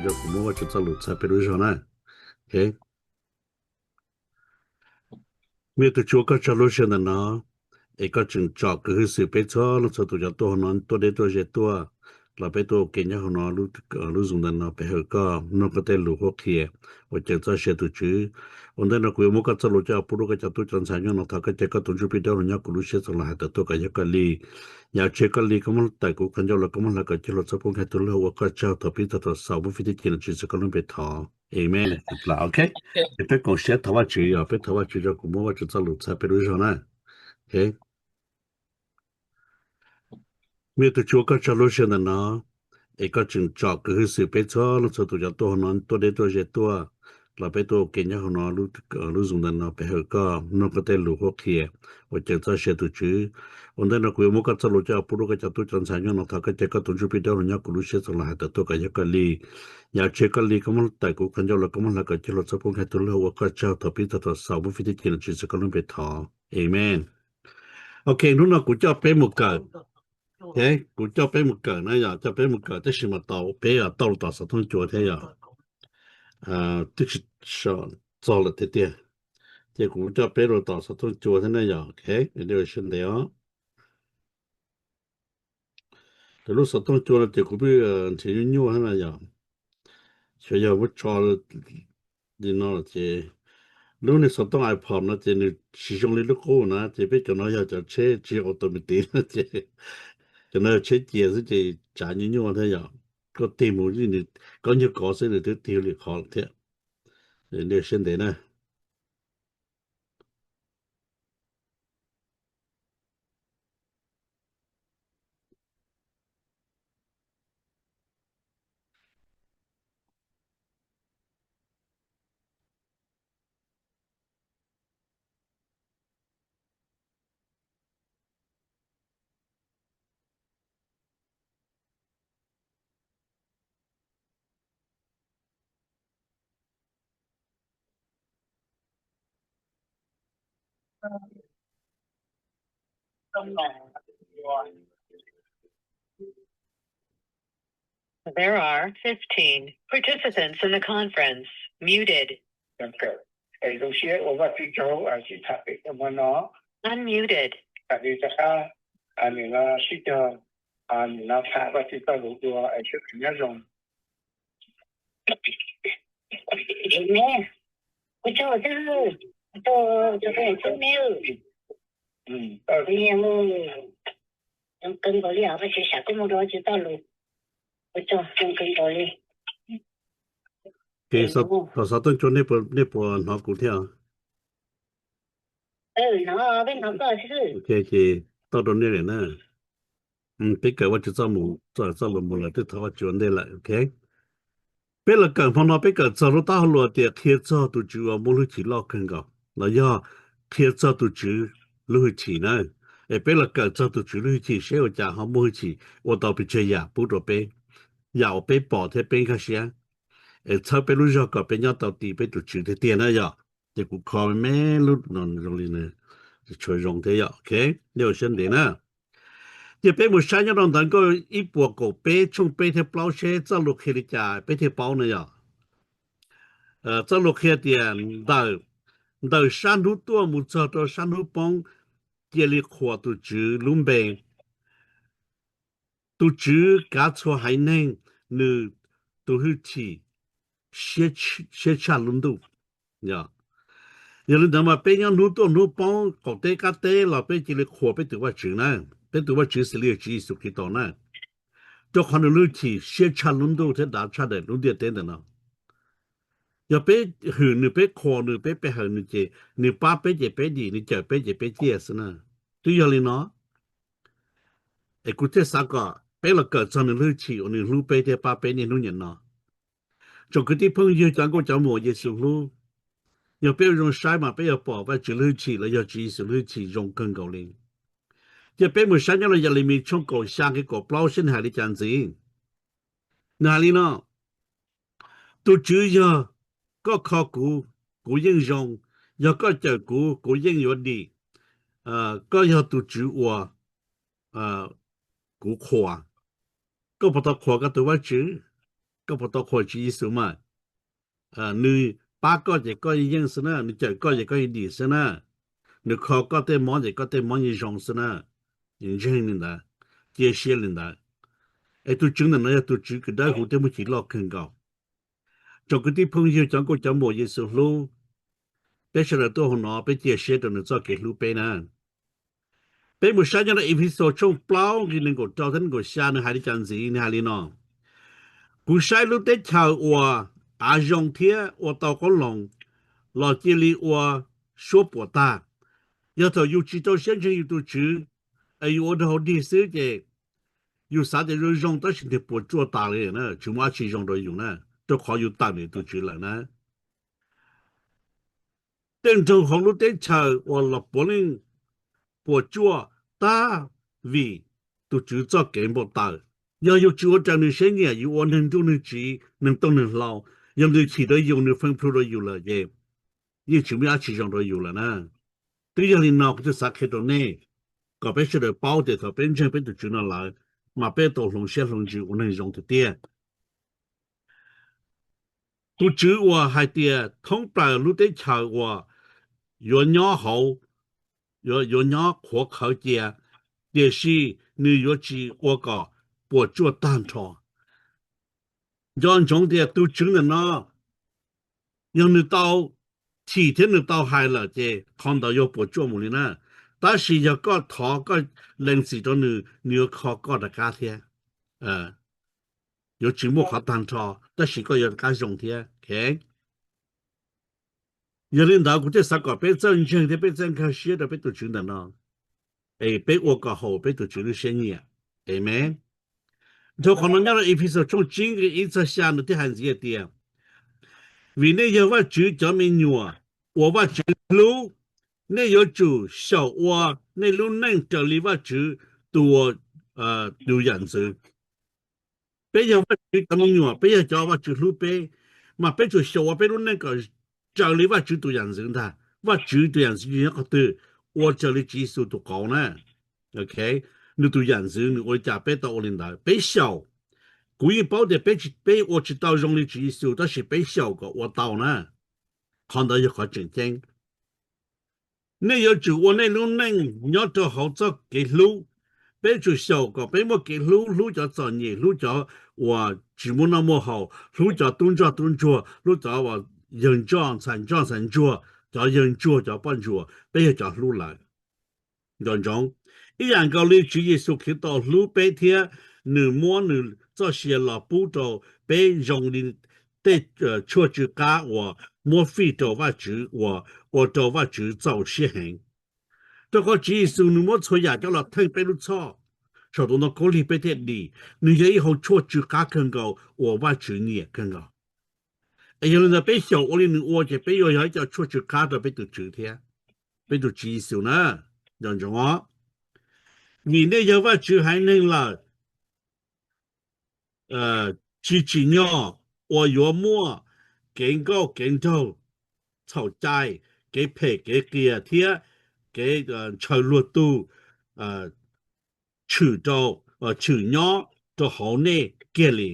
Yog kuv muab Vajtswv txoj lus txhawb peb lub zog na. Vim tus Tswv, koj tsaug lub sij hawm ntawm no, es koj tseem tsom kwv hwj xwm peb txhua leej txhua tus cov tuaj hauv no tuaj deb tuaj ze tuaj, los peb tuaj ua ke nyob hauv no lub, lub Zoom ntawm no peb hawm koj mloog koj tej lus qhuab qhia uas ceev txoj sia tus Tswv. Ua ntej no kuv yuav muab koj txoj lus coj pub rau koj cov tub cov ntxhais nyob no, thov koj cia koj tus Ntsuj Plig dawb huv nyob kuv lub siab txhua lub hais tawm tuaj kom yog koj li. Yam tsis yog koj li koj muab tawm kuv qhov ncauj los koj muab hlawv kom cig hluas txhob poob nkag tug lwg ua koj tsaug thaum pib txog thaum xaus muab fij tib ci no tsis xav koj lub npe thov. Amen. Ok, peb koom siab thov Vajtswv, yog peb thov Vajtswv rau kuv muab Vajtswv txoj lus txhawb peb lub zog na. Vim tus Tswv, koj tsaug lub sij hawm ntawm no, es koj tseem tsom kwv hwj xwm peb txhua leej txhua tus cov tuaj hauv no tuaj deb tuaj ze tuaj, los peb tuaj ua ke nyob hauv no lub Zoom ntawm no peb hawm koj mloog koj tej lus qhuab qhia uas ceev txoj sia tus Tswv. Ua ntej no kuv yuav muab koj txoj lus coj pub rau koj cov tub cov ntxhais nyob no, thov koj cia koj tus Ntsuj Plig dawb huv nyob kuv lub siab txhua lub hais tawm tuaj kom yog koj li. Yam tsis yog koj li koj muab tawm kuv qhov ncauj los koj muab hlawv kom cig hluas txhob poob nkag tug lwg ua koj tsaug thaum pib txog thaum xaus muab fij tib ci no tsis xav koj lub npe thov. Amen. Ok, hnub no kuv coj peb mus kawm. Kuv coj peb mus kawm na yom, coj peb mus kawm tab sis mas tau peb tau los tom xov tooj cua thiab yom. Twb tsis txog lawm tiag tiag, ces kuv coj peb los tom xov tooj cua thiab na yom. Ok, nej ua siab ntev os. Lawv lub xov tooj cua no ces kuv pheej nrhiav nyuaj nyuaj thiab na yom. Xyov yog muab tso li no ces lub niag xov tooj iPod no ces nws tsis zoo li lub qub na, ces peb cov no yog cov tsheb tsis yog automatic na, ces cov no yog tsheb cia xwb ces tsav nyuaj nyuaj thiab yom. Koj tig mus, koj nyuag kov xwb nws twb tig li qhov thiab. Nej ua siab ntev na. There are fifteen participants in the conference. Muted. Zoo siab ua Vajtswv tsaug, tham pem tau hmo no. Unmuted. Tam li rov qab, nws no sib cog, nws no tham Vajtswv txoj lus dua es sawv daws nyob zoo. Kuv tsaug xwb, kuv tsaug, kuv tsaug xwb me. Kuv zoo kawg nkaus li os, Vajtswv sam kuj mus rau Vajtswv txoj lus. Kuv tsaug zoo kawg nkaus li. Ces thaum xov tooj cua nej puas hnov kuv thiab? Hnov, peb hnov koj xwb. Ok, ces tau rau nej lawm na. Peb kawm Vajtswv txoj lus mus lawm, twb thov Vajtswv ua ntej lawm, ok. Peb los kawm hmo no peb kawm txog lub taub hau lus tias qhia txog tus Tswv uas muaj lub hwj chim loj kawg nkaus, los yog qhia txog tus Tswv lub hwj chim na. Es peb los kawm txog tus Tswv lub hwj chim seb ua cas ho muaj hwj chim ua tau pes tsawg yam pub rau peb, yam uas peb pom thiab peb nkag siab, es txhawb peb lub zog kom peb nyob tau ti peb tus Tswv tiag tiag na yom. Ces kuv kho me me lub no zoo li no, tshuav zoo thiab yom, ok. Nej ua siab ntev na. Ces peb mus saib nyob rau ntawv Nkauj ib puas kaum peb tshooj peb thiab plaub seb txoj lus qhia li cas peb thiaj paub na yom. Txoj lus qhia tias, ntawm, ntawm sab hnub tuaj mus txog rau sab hnub poob, cia li qhuas tus Tswv lub npe. Tus Tswv kav txhua haiv neeg, nws tus hwj chim siab tshaj lub ntuj. Yog li ntawd mas peb nyob hnub tuaj hnub poob qaum teb qab teb los peb cia li qhuas peb tus Vajtswv na. Peb tus Vajtswv xws li yog Tswv Yexus Khetos na, rau qhov nws lub hwj chim siab tshaj lub ntuj thiab dav tshaj daim lub ntiaj teb ntawm no. Yog peb hwm nws, peb qhuas nws, peb pe hawm nws ces nws pab peb ces peb dim, nws cawm peb ces peb ciaj xwb na. Twb yog li no es kuv thiaj xav kom peb los kawm txog nws lub hwj chim uas nws hlub peb thiab pab peb niaj hnub niaj no. Tsoom kwv tij phooj ywg cov nkauj cov muam Yexus hlub, yog peb ua zoo saib mas peb yuav pom Vajtswv lub hwj chim los yog Tswv Yexus lub hwj chim zoo kawg nkaus li. Ces peb mus saib nyob rau Yelemis tshooj kaum xya nqe kaum plaub seb nws hais li cas ntxiv. Nws hais li no: Tus Tswv yog koj kho kuv, kuv yeej zoo. Yog koj cawm kuv, kuv yeej yuav dim. Koj yog tus Tswv uas kuv qhuas. Koj puas tau qhuas koj tus Vajtswv? Koj puas tau qhuas Tswv Yexus mas? Nws pab koj ces koj yeej xwb na, nws cawm koj ces koj yeej dim xwb na, nws kho koj tej mob ces koj tej mob yeej zoo xwb na. Ntseeg li ntawd, cia siab li ntawd. Es tus Tswv ntawm no yog tus Tswv kws dawb huv thiab muaj hwj chim loj kawg nkaus. Tsoom kwv tij phooj ywg, cov nkauj cov muam Yexus hlub, peb sawv daws tuaj hauv no peb cia siab rau nws txoj kev hlub peb na. Peb mus saib nyob rau Efexus tshooj plaub nqe nees nkaum rau thiab nees nkaum xya, nws hais li cas ntxiv, nws hais li no: Kuv saib lub teb chaws uas av zoo thiab ua tau qoob loo los cia li ua suab puas tag. Yog thaum yus tsis rau siab ntseeg yus tus Tswv, es yus ua rau hauv dig xwb ces yus xav tias zoo zoo tab sis nws puas tsuaj tas li na, tsis muaj dab tsi zoo rau yus na, rau qhov yus tawm ntawm tus Tswv lawm na. Tej nroog hauv lub teb chaws uas los puav leej puas tsuaj tag vim tus Tswv txoj kev npau taws. Yog yus tsis ua raws nws siab nyiam, yus ua neeg nruj neeg tsiv, neeg tooj neeg hlau, yog nws chim rau yus, nws feem plhu rau yus lawm ces yeej tsis muaj dab tsi zoo rau yus lawm na. Twb yog li no kuv thiaj xav qhia rau nej kom peb sawv daws paub tias thaum peb ntseeg peb tus Tswv no lawm mas peb tau hloov siab hloov ntsws ua neeg zoo tiag tiag. Tus Tswv uas hais tias thoob plaws lub teb chaws uas yuav nyob hauv, yuav nyob qhuav qhawv cia, tiam sis nws yuav tsis ua kom puas tsuaj tag nrho. Nco ntsoov tias tus Tswv ntawm no yog nws tau chim thiab nws tau hais lawm ces qhov ntawd yuav puas tsuaj mus li na. Tab sis yog koj thov koj lees txim rau nws, nws yuav kho koj rov qab thiab. Yuav tsis muaj qhov tag nrho, tab sis koj yuav rov qab zoo thiab. Yog li ntawd kuv thiaj xav kom peb txawj ntseeg thiab peb txawj nkag siab rau peb tus Tswv ntawm no, es peb ua kom haum peb tus Tswv lub siab nyiam. Amees. Dhau qhov no nyob rau Efexus tshooj tsib nqe ib txog xya nws thiaj hais ntxiv hais tias, vim nej yog Vajtswv cov me nyuam uas Vajtswv hlub, nej yuav tsum xyaum ua nej lub neej raws li Vajtswv tus, tus yam ntxwv. Peb yog Vajtswv cov me nyuam, peb yog cov Vajtswv hlub peb, mas peb tsum xyaum ua peb lub neej kom raws li Vajtswv tus yam ntxwv ntag. Vajtswv tus yam ntxwv nyob qhov twg? Ua raws li Tswv Yexus tus qauv na. Nws tus yam ntxwv nws ua li cas peb tau ua li ntawd, peb xyaum. Kuv yeej paub tias peb, peb ua tsis tau zoo li Tswv Yexus tab sis peb xyaum kom ua tau na. Qhov ntawd yog qhov tseem ceeb. Nej yuav tsum ua nej lub neej nyob rau hauv txoj kev hlub. Peb tsum xyaum kom peb muaj kev hlub, hlub cov txom nyem, hlub cov uas tsis muaj noj muaj haus, hlub cov tub ntsoj tub ntsuag, hlub cov uas yawg ntsoj ntxhais ntsoj ntxhais ntsuag, cov yawg ntsuag cov poj ntsuam, peb yog cov hlub lawv. Nco ntsoov, ib yam nkaus li Tswv Yexus Khetos hlub peb thiab nws muab nws txoj sia los pub rau peb zoo li tej tshuaj tsw qab uas muab fij rau Vajtswv uas ua rau Vajtswv txaus siab heev. Rau qhov Tswv Yexus nws muab txhua yam coj los theej peb lub txhoj saum tus ntoo khaub lig peb thiaj dim. Nws yog ib hau tshuaj tsw qab kawg nkaus uas Vajtswv nyiam kawg nkaus. Es yog li ntawd peb xyaum ua li nws ua ces peb yuav yog ib co tshuaj tsw qab rau peb tus Tswv thiab, peb tus Tswv Yexus na. Nco ntsoov os, vim nej yog Vajtswv haiv neeg lawm, tsis tsim nyog uas yuav muaj kev nkauj kev nraug, txhaum cai, kev phem kev qias thiab kev ntshaw luag tug tshwm rau, tshwm nyob rau hauv nej kiag li.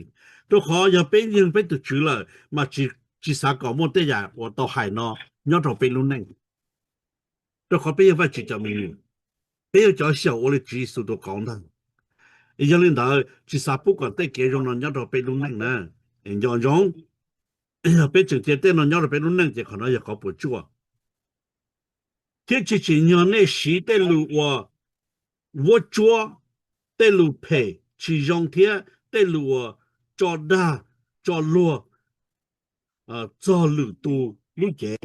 Rau qhov yog peb ntseeg peb tus Tswv lawm mas tsis xav kom muaj tej yam uas tau hais no nyob rau peb lub neej. Rau qhov peb yog Vajtswv cov me nyuam, peb yog cov xyaum ua li Tswv Yexus tus qauv ntag. Yog li ntawd tsis xav pub kom tej kev zoo no nyob rau peb lub neej na. Nco ntsoov, yog peb tseem cia tej no nyob rau peb lub neej ces qhov no yog qhov puas tsuaj. Thiab tsis tsim nyog nej siv tej lus uas vuab tsuab, tej lus phem tsis zoo thiab tej lus uas tso dag tso luag txog lwm tus lub cev.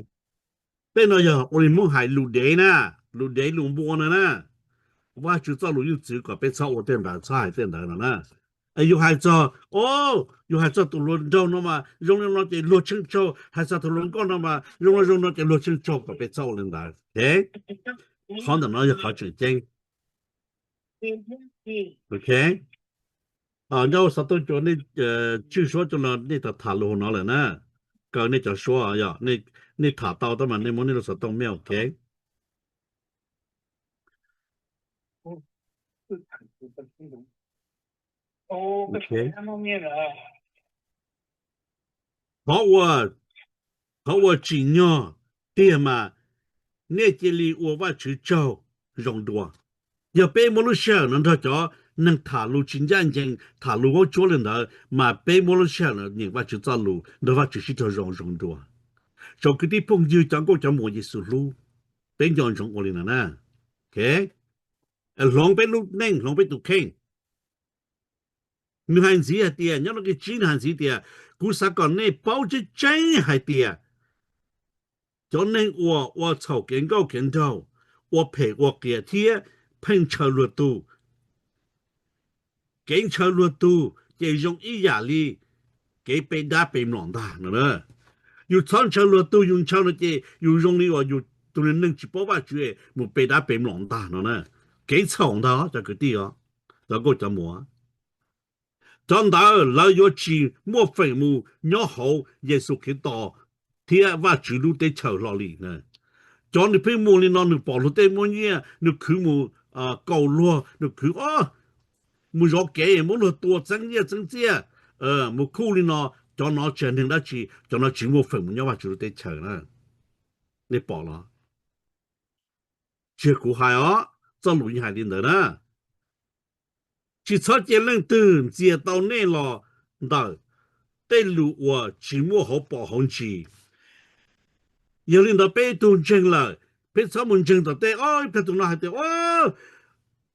Tej no yog ua li Hmoob hais lus dev na, lus dev lus npua no na. Vajtswv txoj lus yeej txwv kom peb txhob ua tej ntawd, txhob hais tej ntawd no na. Es yus hais txog, o, yus hais txog tus hluas nraug no mas zoo li no ces luag tsheej tsaug, hais txog tus hluas nkauj no mas zoo li zoo no ces luag tsheej tsaug, kom peb txhob ua li ntawd. Qhov ntawm no yog qhov tseem ceeb. Ok, nyob xov tooj cua nej tswj suab cua no nej tham tham lus hauv no lawm na. Kaw nej cov suab yog nej tham tau tab mas nej muab nej lub xov tooj mail, ok. Ok. Qhov ua, qhov ua tsim nyog tiag mas nej cia li ua Vajtswv tsaug zoo dua. Yog peb muab lub sij hawm no nrog cov neeg tham lus tsis ncaj ncees, tham lus vaub tsuab li ntawd, mas peb muab lub sij hawm no nyeem Vajtswv txoj lus nrog Vajtswv sib raug zoo zoo dua. Tsoom kwv tij phooj ywg, cov nkauj cov muam Yexus hlub, peb nco ntsoov ua li no na. Hloov peb lub neej, hloov peb tus kheej. Nws hais ntxiv hais tias, nyob rau nqe tsib nws hais ntxiv tias, kuv xav kom nej paub tseeb tseeb hais tias cov neeg uas ua txhaum kev nkauj kev nraug, ua phem ua qias thiab pheej ntshaw luag tug, kev ntshaw luag tug ces zoo ib yam li kev pe dab pe mlom ntag no na. Yus txhob ntshaw luag tug, yus ntshaw no ces yus zoo li uas yus tus neeg tsis paub Vajtswv mus pe dab pe mlom ntag no na. Kev txhaum ntag cov kwv tij os, cov nkauj cov muam. Cov ntawd lawv yuav tsis muaj feem mus nyob hauv Yexus Khetos thiab Vajtswv lub teb chaws hlo li. Cov nws pheej mus li no, nws pom luag tej muaj nyiaj, nws khwv mus kaus luag, nws khwv mus zov kev muab luag tua txeeb nyiaj txeeb txiaj, mus khuj li no, cov no tsis hais neeg dab tsi, cov no tsis muaj feem mus nyob Vajtswv lub teb chaws na. Nej pom los? Tsis yog kuv hais os, txoj lus yeej hais li ntawd na. Tsis txhob cia leej twg ntxias tau nej los ntawm tej lus uas tsis muaj hauv paus hauv ntsis. Yog li ntawd peb ib tug ntseeg lawm, peb txhob mus ntseeg tom tej, o, ib pliag tus no hais tias, o,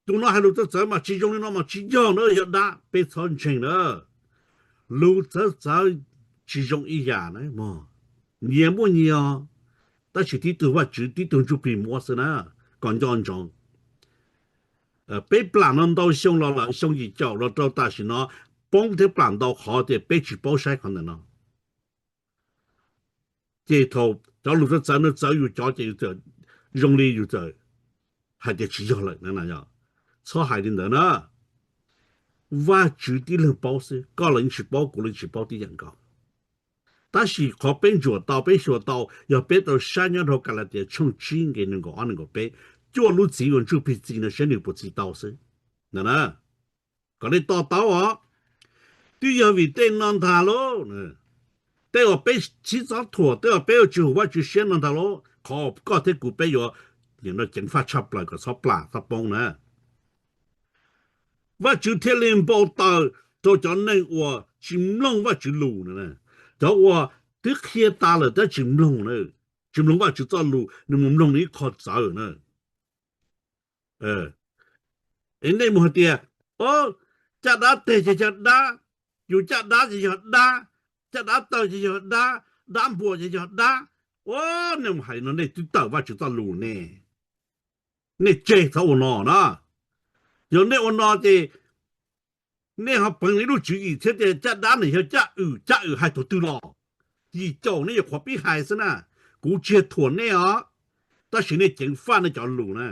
tus no hais lus txawv txawv mas tsis zoo li no mas tsis yog na, yog dab, peb txhob ntseeg na. Lus txawv txawv tsis zoo ib yam na mog. Nyias muaj nyias, tab sis tib tug Vajtswv tib tug Ntsuj Plig muab xwb na, kom nco ntsoov. Peb plam no ntau xyoo los lawm, xyoo yim caum los rau tam sim no poob thiab plam ntau qhov tias peb tsis paub saib qhov ntawm no. Ces thaum cov lus txawv txawv no txawv yus cov ces yus txawm zoo li yus txawm hais tias tsis yog lawm na. Txhob hais li ntawd na. Vajtswv tib leeg paub xwb, koj los yeej tsis paub, kuv los yeej tsis paub tib yam nkaus. Tab sis qhov peb ntsuam tau, peb xyuas tau, yog peb tau saib nyob rau Kalatias tshooj tsib nqe nees nkaum ob nees nkaum peb, cuaj lub txiv uas Ntsuj Plig txi no saib nws puas txi tau xwb. Ntawd na, kom nej to taub os. Twb yog vim tej no ntag lauj, tej uas peb sib txob thuam, tej uas peb yuav tsis hum Vajtswv siab no ntag lauj, qhov koj thiab kuv peb yuav ceev faj tshaj plaws kom txhob plam txhob poob na. Vajtswv thiaj li npau taws rau cov neeg uas tsis mloog Vajtswv lus na. Cov uas twb qhia tas lawm tab tsis mloog, tsis mloog Vajtswv txoj lus, nws mus mloog nws ib qho txawv na. Es nej mus hais tias, o, caj dab teg ces yog dab, yus caj dab ces yog dab, caj dab taw ces yog dab, dab npua ces yog dab. O, nej mus hais no nej twb tawm Vajtswv txoj lus ne. Nej tseg txhob ua no na. Yog nej ua no ces nej ho peev li lub tswv yim thiab tias caj dab ne yog caj wm, caj wm hais thaum twg los? Yim caum nej yuav qhuav pib hais xwb na. Kuv tsis yog thuam nej os, tab sis nej ceev faj nej cov lus na.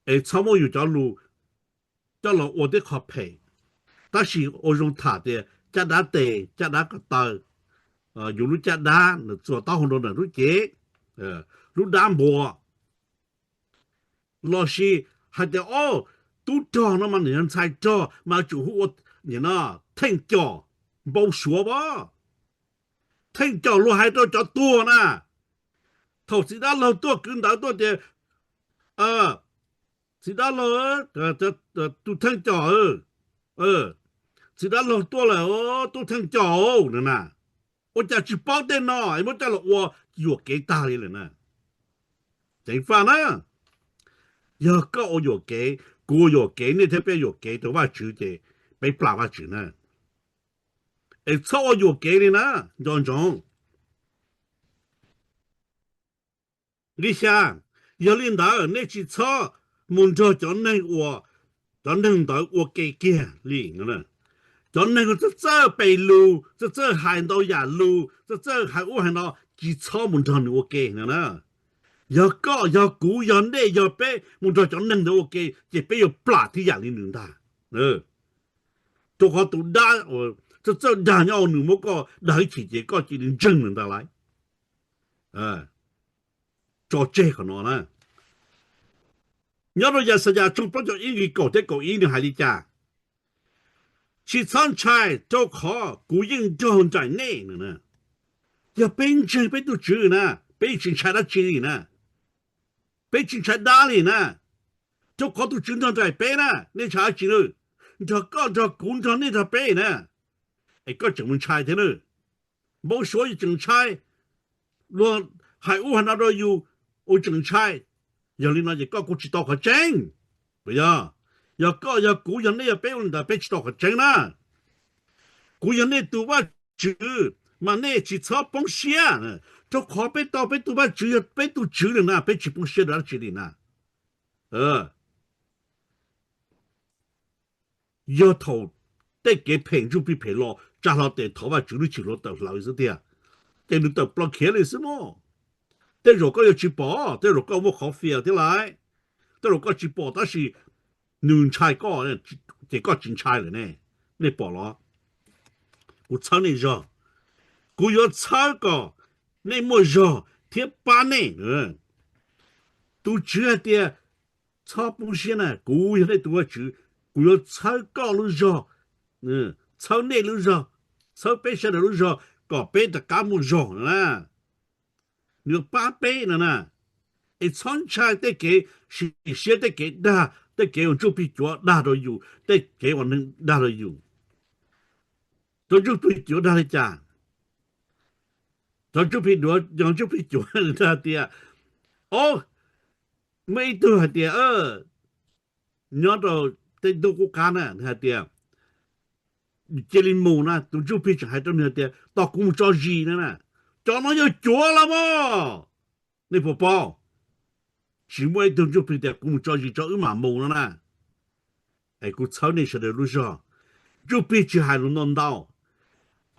Es txhob muab yus cov lus coj los ua tej qho phem, tab sis ua zoo tham tias caj dab tes, caj dab ko taw, yus lub caj dab nws txuas taub hau rau ntawm lub cev, lub dab npua, lossis hais tias, o, tub rog no mas nws yog ntxhais rog mas tsum hu ua Theej Coj, npau suav as. Theej Coj luag hais rau cov tuag na. Thaum txiv dab laug tuaj kwv ntawv tuaj tias, txiv dab laug, tub Theej Coj, txiv dab laug tuaj lawm, tub Theej Coj na. Ua cas tsis paub tej no es muab coj los ua yuam kev tag li lawm na. Ceev faj na. Yog koj ua yuam kev, kuv ua yuam kev, nej thiab peb yuam kev rau Vajtswv ces peb plam Vajtswv na. Es txhob ua yuam kev li na, nco ntsoov. Nqe xya, yog li ntawd nej tsis txhob mus nrog cov neeg uas, cov neeg ntawd ua ke kiag li. Cov neeg uas txawj txawj pem lus, txawj txawj hais ntau yam lus, txawj txawj hais ub hais no, tsis txhob mus nrog nws ua ke no na. Yog koj, yog kuv, yog nej, yog peb mus nrog cov neeg ntawd ua ke ces peb yuav plam tib yam li nws ntag. Rau qhov tus dab uas txawj txawj dag nyob hauv nws muab koj dag ib chim ces koj cia li ntseeg nws ntag lauj. Tso tseg qhov no na. Nyob rau Yaxayas tshooj plaub caug ib nqe kaum thiab kaum ib nws hais li cas? Tsis txhob ntshai, rau qhov kuv yeej nrog nraim nej no na. Yog peb ntseeg peb tus Tswv na, peb yeej tsis ntshai dab tsi li na. Peb tsis ntshai dab li na, rau qhov tus Tswv nrog nraim peb na. Nej ntshai dab tsi na? Nrog koj, nrog kuv, nrog nej, nrog peb na. Es koj tseem mus ntshai thiab na. Npau suav yus tseem ntshai, luag hais ub hais no rau yus, ua tseem ntshai. Yog li no ces koj kuj tsis tau qhov tseeb. Puas yog? Yog koj, yog kuv, yog nej, yog peb ua li ntawd peb tsis tau qhov tseeb na. Kuv yog nej tus Vajtswv, mas nej tsis txhob poob siab, rau qhov peb tau peb tus Vajtswv yog peb tus Tswv lawm na, peb tsis poob siab rau dab tsi li na. Yog thaum tej kev phem ntsuj plig phem los tsa hlo tes thov Vajtswv lub tshim hlua tawm hlawv xwb tiag, ces nws tawm plaws khiav li xwb mog. Tej zaum koj yuav tsis pom, tej zaum koj muaj qhov fias thiab lauj, tej zaum koj tsis pom tab sis nws ntshai koj, ces koj tsis ntshai lawm ne. Nej pom los? Kuv txhawb nej zog, kuv yuav txhawb kom nej muaj zog thiab pab nej. Tus Tswv hais tias, txhob poob siab na, kuv yog nej tus Vajtswv, kuv yuav txhawb koj lub zog, txhawb nej lub zog, txhawb peb sawv daws lub zog kom peb rov qab muaj zog na. Nws yuav pab peb no na. Es txhob ntshai tej kev sim siab, tej kev dag, tej kev uas ntsuj plig cuav dag rau yus, tej kev uas neeg dag rau yus. Cov ntsuj plig cuav dag li cas? Cov ntsuj plig duav, cov ntsuj plig cuav dag tias, o, muaj ib tug hais tias, nyob rau tej ntuj qub qab na, nws hais tias, cia li mus na, tus ntsuj plig tseem hais rau nws hais tias tos kuv mus tso zis na na. Cov no yog cuav los mas. Nej puas paub? Tsis muaj ib tug ntsuj plig tias kuv mus tso zis tso wb mam mus no na. Es kuv txhawb nej sawv daws lub zog, ntsuj plig tsis hais lus ntau ntau.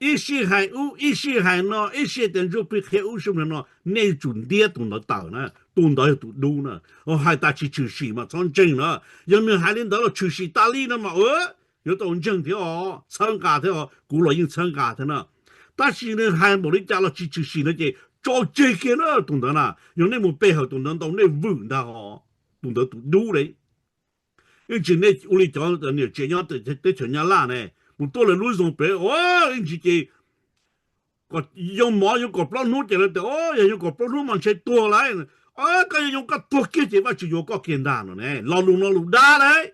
Ib sij hais ub, ib sij hais no, ib sij tias ntsuj plig qhia ub sij no, nej tsum ntiab tus ntawd tawm na, tus ntawd yog tus dub na. Hais tas tsis tshwm sim mas txhob ntseeg na. Yog nws hais li ntawd los tshwm sim tas li no mas yuav tau ntseeg thiab os, txhawb nqa thiab os, kuv los yeej txhawb nqa thiab na. Tab sis nws hais npaum li cas los tsis tshwm sim no ces tso tseg kiag na tus ntawd na. Yog nej mus pe hawm tus ntawd ntau nej vwm ntag os, tus ntawd tus dub li. Ib ntsis nej ua li cov niam tsev nyob teb chaws Nyab Laj ne, mus tuaj lawv lub zos pem, ib ntsis ces yoo mov yoo kaum plaub hnub ces lawv tias, o, yog yoo kaum plaub hnub mas ntshe tuag lawm. Koj yog yoo koj tuag kiag ces Vajtswv yuav koj kiag ntag no ne. Lo lus no lus dab lauj.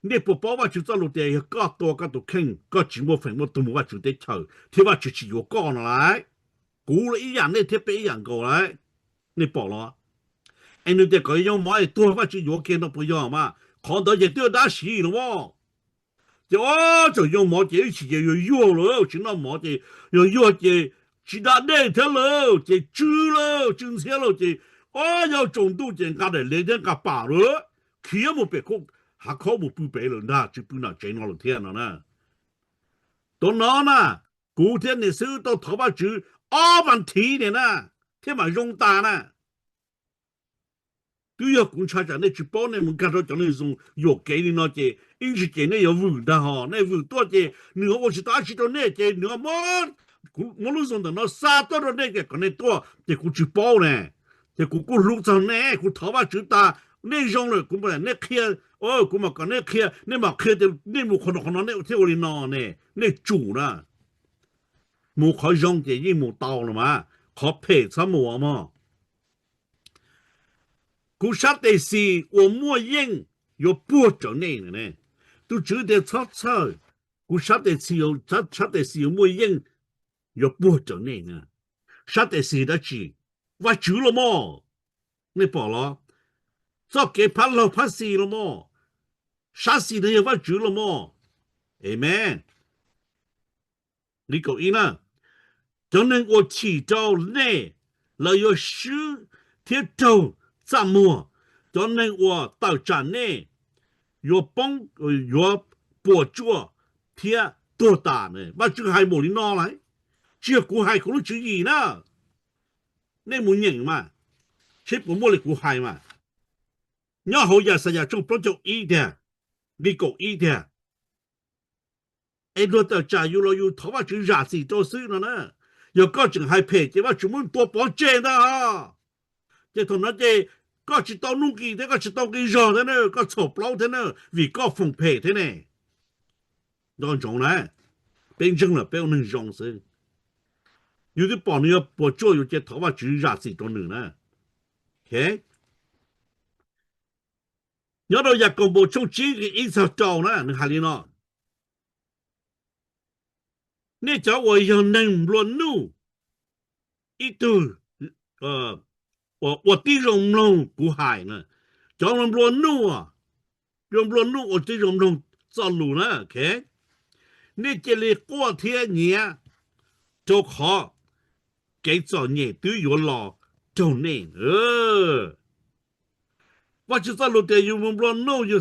Nej puas paub Vajtswv txoj lus tias yog koj tua koj tus kheej, koj tsis muaj feem muaj tus mus Vajtswv teb chaws thiab Vajtswv tsis yuav koj no lauj? Kuv los ib yam, nej thiab peb ib yam nkaus lauj. Nej pom los? Es nws tias kom yoo mov es tuag Vajtswv yuav kiag no puas yog mas? Qhov ntawd ces twb yog dab tsi los mas. Ces o, txawm yoo mov ces ib chim ces yuag yuag lawm, tsis noj mov ces yuag yuag ces tsis da dej thiab lawm, ces tsw lawm, tsw ntxhiab lawm ces o, yog tsaus ntuj ces nqa daim lev thiab nqa pam lawm, khiav mus pem hav khaub mus pw pem lawm ntag, tsis pw nram tsev no lawm thiab no na. Tuav no na, kuv thiab niam xwb tau thov Vajtswv ob vas thiv niam na, thiab mam zoo tas na. Twb yog kuv ntshai tsam nej tsis paub, nej mus nkag rau cov neeg zoo yuam kev li no ces ib ntsis ces nej yuav vwm ntag hos. Nej vwm tuaj ces nws ho ua tsis tau dab tsi rau nej ces nws ho muab, kuv muab lub zoo ntawm no xa tuaj rau nej kom nej tuaj ces kuv tsis paub ne. Ces kuv kuj hlub txog nej, kuv thov Vajtswv tas, nej zoo lawm kuv, nej qhia, kuv mam kom nej qhia, nej mam qhia tias nej mus qhov no qhov no nej thiaj ua li no ne, nej tsum na. Mus qhov zoo ces yeej mus tau los mas, qhov phem txhob mus mog. Kuv sab tes xis uas muaj yeej yuav puag rawv nej. Tus Tswv tias txhob txhawj, kuv sab tes xis, sab tes xis uas muaj yeej yuav puag rawv nej. Sab tes xis dab tsi? Vajtswv los mog. Nej pom los? Txoj kev phab laug phab xis los mog. Sab xis no yog Vajtswv los mog. Amees. Li kaum ib na, cov neeg uas chim rau nej, lawv yuav swb thiab raug txaj muag. Cov neeg uas tawm tsam nej yuav poob, yuav puas tsuaj thiab tuag tas. Vajtswv hais npaum li no lawm, tsis yog kuv hais, kuv lub tswv yim na. Nej mus nyeem mas, seb puas muaj li kuv hais mas. Nyob hauv Yaxayas tshooj plaub caug ib tiag, li kaum ib tiag. Es luag tawm tsam yus los yus thov Vajtswv zam txim rau xwb no na. Yog koj tseem hais phem ces Vajtswv muab tua pov tseg ntag. Ces thaum no ces koj tsis tau nuj nqis thiab koj tsis tau nqi zog thiab na, koj txhaum plaub thiab na, vim koj foom phem thiab ne. Nco ntsoov na, peb ntseeg lawm peb ua neeg zoo xwb. Yus twb pom nws yog puas tsuaj yus ces thov Vajtswv zam txim rau nws na. Nyob rau Yakaunpaus tshooj tsib nqe ib txog rau na nws hais li no: Nej cov uas yog neeg nplua nuj, ib tug ua tib zoo mloog kuv hais na. Cov nplua nuj, nplua nuj ua tib zoo mloog txoj lus na, nej cia li quaj thiab nyiav, rau qhov kev txom nyem twb yuav los raug nej. Vajtswv txoj lus tias yus mus nplua nuj,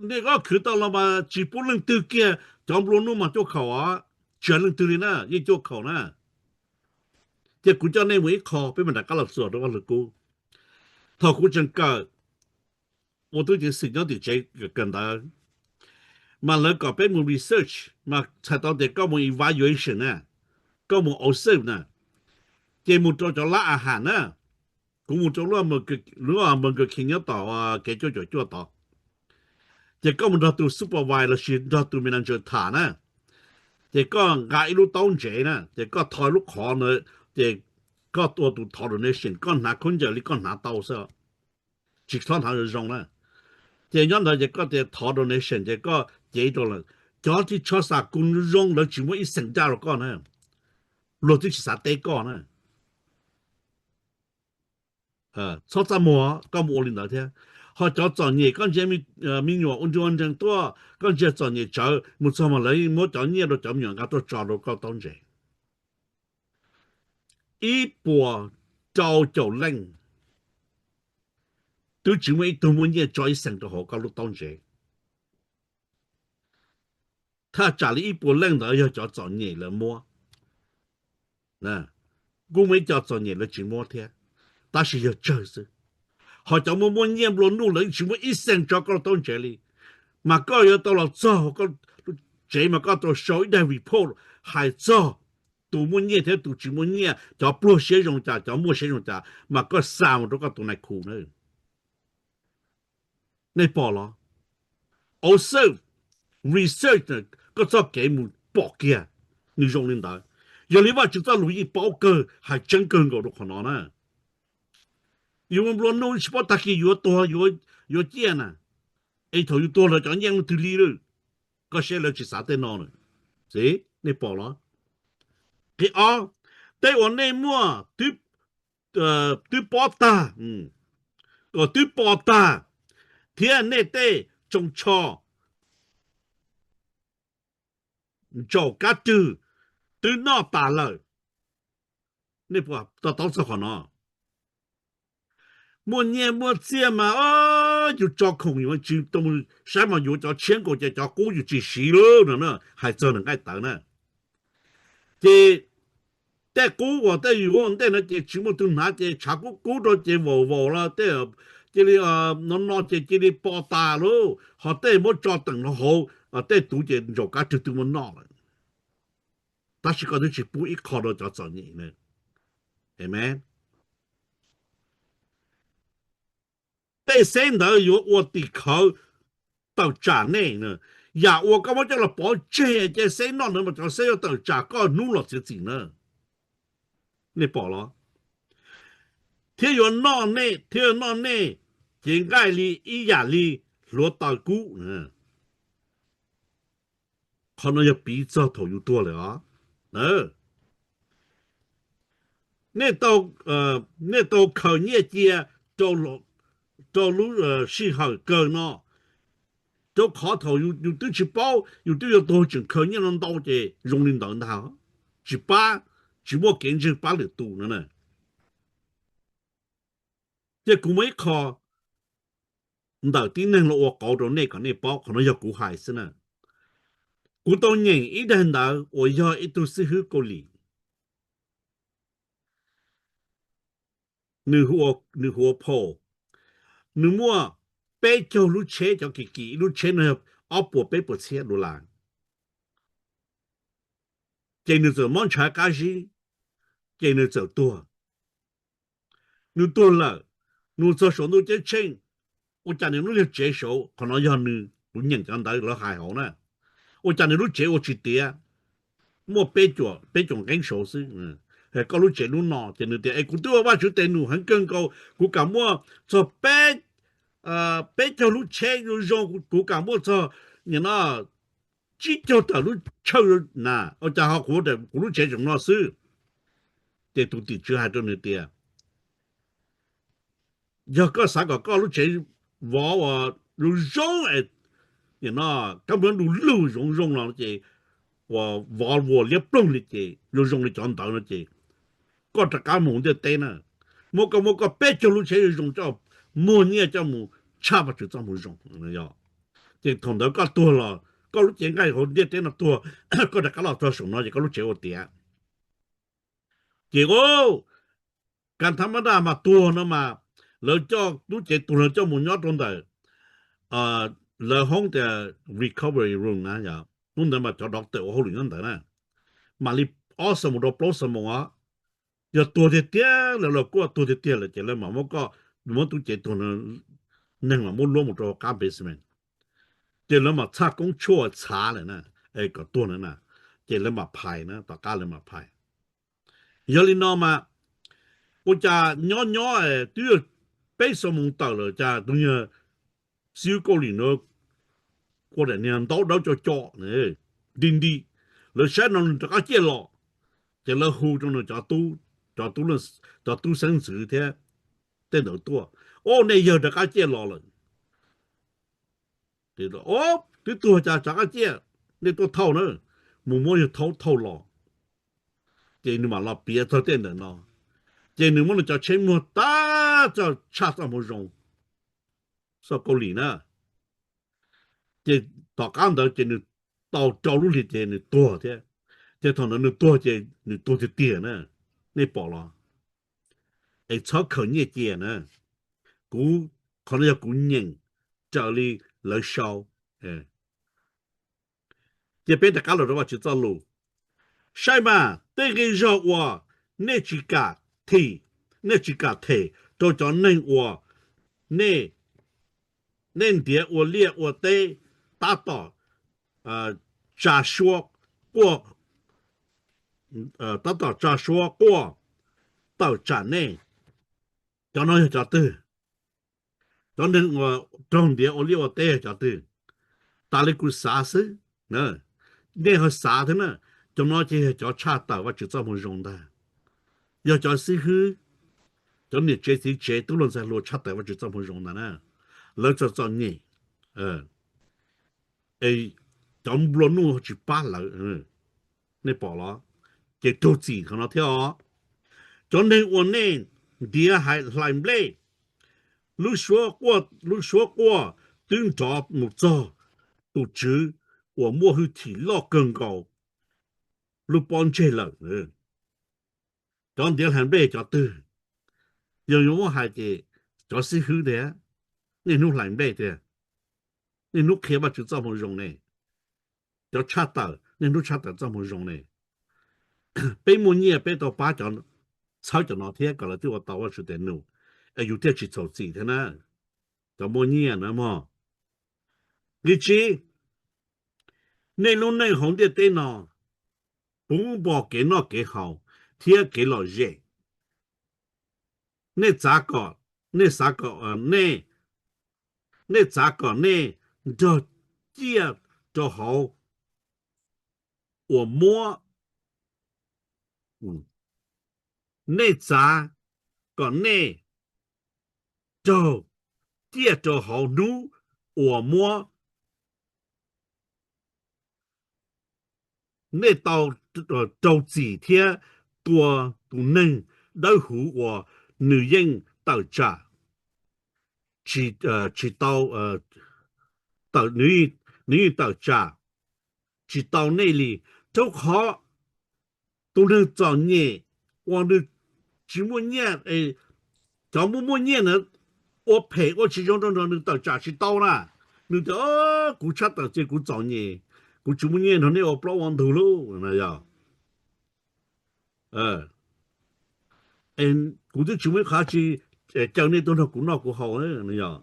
nej koj khwv tau los mas tsis pub leej twg kiag, cov nplua nuj mas cuaj khaum os, tsis yog leej twg li na, yeej cuaj khaum na. Ces kuv coj nej mus ib qho, peb mam rov qab los txuas rau Vaj Lug Kub. Thaum kuv tseem kawm ua tub ceev xwm nyob tim tsev kawm ntawv, mas lawv kom peb mus research, mas txhais tau tias koj mus evaluation na, koj mus observe na, ces mus rau cov lab a has na. Kuv mus rau lub Burger King nyob tom kev cuaj caum cuaj tod, ces koj mus nrog tus supervisor lossis nrog tus manager tham na, ces koj nqa ib lub taub ntsev na, ces koj tho lub qhov ntawd, ces koj ua tus thov donation, koj hnav khaub ncaws li koj hnav tau xwb, tsis txhob hnav zoo zoo na. Ces nyob ntawd ces koj tias thov donation ces koj cev rau lawm, cov tib tshoj xam kus zoo lawv tsis muab ib xees daj rau koj na, luag twb tsis xav teb koj na. Txhob txaj muag koj mus ua li ntawd thiab. Ho cov txom nyem koj ntsia me nyuam ua nroo ua nrees tuaj, koj ntsia txom nyem tsawv mus txog mas lawv yeej muab cov nyiaj rau cov me nyuam nqa tuaj tso rau koj taub ntsev. Ib puas rau caum leej twb tsis muaj ib tug muaj nyiaj tso ib xees rau hauv koj lub taub ntsev. Thaj tsam li ib puas leej ntawd yog cov txom nyem lawv muab. Kuj muaj ib co txom nyem lawv tsis muab thiab, tab sis yog tsawg xwb. Ho cov muaj muaj nyiaj nplua nuj lawv tsis muab ib xees tso koj lub taub ntsev li, mas koj yuav tau los txog tsev mas koj tau sau ib daim report hais txog tus muaj nyiaj thiab tus tsis muaj nyiaj, cov pluag siab zoo cas, cov muaj siab zoo cas, mas koj xa mus rau koj tus nais khu na. Nej pom los? Observe, research, koj txoj kev mus pom kiag nws zoo li ntawd. Yog li Vajtswv txoj lus yeej paub kawg, hais tseeb kawg nkaus rau qhov no na. Yus mus nplua nuj tsis paub tag kis yuav tuag yuav ciaj na, es thaum yus tuag lawm cov nyiaj leej twg li lawm, koj saib lawv tsis xav tej no na. Nej pom los? Qhov ob, tej uas nej muaj twb pob tag, twb pob tag, thiab nej tej tsoos tsho ntsaum kab rwg twb noj tas lawm. Nej puas to taub txog qhov no? Muaj nyiaj muaj txiaj mas yus tso khoom yus tsis tau mus saib mas yuav cov tshiab nkaus ces cov qub yus tsis siv lawm no na, hais txog nws nqaij tawv na. Ces tej qub uas tej yus ua ntej no ces tsis muaj tus hnav ces tshav kub kub rau ces vaum vaum los tej cia li no no ces cia li pob tas lauj, ho tej muab tso teem rau hauv, tej tus ces ntsaum kab rwg twb muab noj lawm. Tab sis koj twb tsis pub ib qho rau cov txom nyem na. Amen. Tej xeb ntawd yuav ua tim khawv tawm tsam nej. Yam uas koj muab coj los pov tseg ces xeb noj ntawd mas cov xeb yuav tawm tsam koj hnub los txiav txim na. Nej pom los? Thiab yuav noj nej, thiab yuav noj nej cev nqaij li ib yam li hluav taws kub. Qhov no yog piv txog thaum yus tuag lawm os. Nej tau khaws nyiaj cia rau lub sij hawm kawg no, rau qhov thaum yus twb tsis paub yus twb yuav tuag tseem khaws nyiaj no ntau ces zoo li ntawd ntag. Tsis pab, tsis muaj kev ntseeg pab lwm tus no na. Ces kuv muaj ib qho ntawm tib neeg los ua qauv rau nej kom nej paub, qhov no yog kuv hais xwb na. Kuv tau nyeem ib daim ntawv uas yog ib tug xib hwb Kaus Lim, nws hu ua Paul, nws muaj peb caug lub tsheb cov kim kim, ib lub tsheb no yog ob puas peb puas txhiab dollar. Ces nws txawm mob ntshav qab zib, ces nws txawm tuag. Nws tuag lawm, nws txog saum ntuj ceeb tsheej, ua cas nws lub niag tsev saud, qhov no yog nws, kuv nyeem cov ntawv lawv hais hauv na, Ua cas nws lub tsev ua tsis tiav, muaj peb caug nqeeb saud xwb. Koj lub tsev lub no, ces nws tias es kuv twb ua Vajtswv tes num heev kawg nkaus, kuv kam muaj txog peb caug lub tsheb zoo zoo, kuv kam muaj txog nim no tsib caug tawm lub tshawj na, ua cas ho kuv, kuv lub tsev tseem no xwb. Ces tus tim tswv hais rau nws tias, yog koj xav kom koj lub tsev vov uas zoo zoo, kab nplooj du lug zoo zoo no ces, uas vov vuas liab ploog li ces zoo zoo li cov ntawd no ces, koj rov qab mus ntiaj teb na, muab koj, muab koj peb caug lub tsheb zoo zoo coj, muag nyiaj coj mus tshaj Vajtswv txoj moo zoo. Ces thaum ntawd koj tuag los, koj lub cev nqaij hauv ntiaj teb no tuag, koj rov qab los txog saum no ces koj lub tsev ua tiav. Ces o, Kas Thas Mas Daj mas tuag no mas, lawv coj lub cev tuag lawv coj mus nyob rau ntawm lawv hoob tias recovery room na, yog hnub ntawd mas cov doctor ua hauj lwm nyob ntawd na, mam li ob xuab moos rau plaub xuab moos os. Yog tuag tiag tiag lawv los kuaj tuag tiag tiag lawm ces lawv mam muab koj, muab tub cev tuag, neeg mam muab luab mus rau hauv qab basement. Ces lawv mam txhaj koob tshuaj txhav lawm na, es kom tuag na na, ces lawv mam phais na, tom qab lawv mam phais. Yog li no mas, ua cas nyob nyob twb yog peb xuab moos tawm lawm cas tus niag xib hwb Kaus Lim no ua daim niag ntaub dawb co co nti nti, lawv saib no nws rov qab ciaj los, ces lawv hu rau nws cov tub, cov tub xeeb ntxwv thiab tej ntawd tuaj, o, nej yawg rov qab ciaj los lawm. Twb tuag cas rov qab ciaj, nej tuaj thauj na, mus muab yawg thaub thauj los. Ces nws mam los piav txog tej ntawm no, ces nws muab nws cov tsheb muag tag coj tshaj txoj moo zoo, txoj Kaus Lim na. Ces tom qab ntawd ces nws tau rau lub hli ces nws tuag thiab. Ces thaum ntawd nws tuag ces nws tuag tiag tiag na, nej pom los? Es txhob khaws nyiaj cia na, kuv, qhov no yog kuv nyeem raws li lawv sau. Ces peb rov qab los rau Vajtswv txoj lus. Saib mas, tej nqi zog uas nej tsis kam thim, nej tsis kam them rau cov neeg uas nej, nej ntiav ua liaj ua teb, tab tom tsa suab quaj, tab tom tsa suab quaj tawm tsam nej. Cov no yog cov twg? Cov neeg uas raug ntiav ua liaj ua teb yog cov twg? Tas li kuv xav xwb, nej ho xav thiab na, cov no ces yog cov tshaj tawm Vajtswv txoj moo zoo ntag. Yog cov xib hwb, cov niam tsev txiv tsev tub hluas ntxhais hluas tshaj tawm Vajtswv txoj moo zoo ntag na. Lawv txom txom nyem, es cov nplua nuj tsis pab lawv, nej pom los? Ces raug txim qhov no thiab os. Cov neeg uas nej ntiav hlais nplej, lub suab quaj twb nrov mus txog tus Tswv uas muaj hwj chim loj kawg nkaus lub pob ntseg lawm. Cov ntiav hlais nplej cov twg? Yog yuav muab hais ces cov xib hwb tiag, niaj hnub hlais nplej tiag, niaj hnub qhia Vajtswv txoj moo zoo ne. Cov tshaj tawm niaj hnub tshaj tawm txoj moo zoo ne. Peb muaj nyiaj peb tau pab cov, txhawb cov no thiab kom lawv thiaj ua tau Vajtswv tes num, es yus thiaj tsis txhaum txim thiab na. Cov muaj nyiaj na mog. Nqi tsib, nej lub neej hauv ntiaj teb no puv npo kev noj kev haus thiab kev lom zem. Nej txav kom, nej xav kom, nej, nej txav kom nej nrog ciaj rau hauv uas muab, nej txav kom nej raug ciaj rau hauv hnub uas muab nej tau raug txim thiab tua tus neeg dawb huv uas nws yeej tawm tsam, tsis tau, nws yeej tawm tsam tsis tau nej li. Rau qhov tus neeg txom nyem uas nws tsis muaj nyiaj, cov muaj muaj nyiaj na, ua phem ua tsis zoo rau nrog nws tawm tsam tsis tau na. Nws tias, kuv tshaj tawm ces kuv txom nyem, kuv tsis muaj nyiaj nrog nej ua plaub ua ntug lauj, no yog. Kuv twb tsis muaj ib qho tsi caw nej tuaj nrog kuv noj kuv haus, no yog.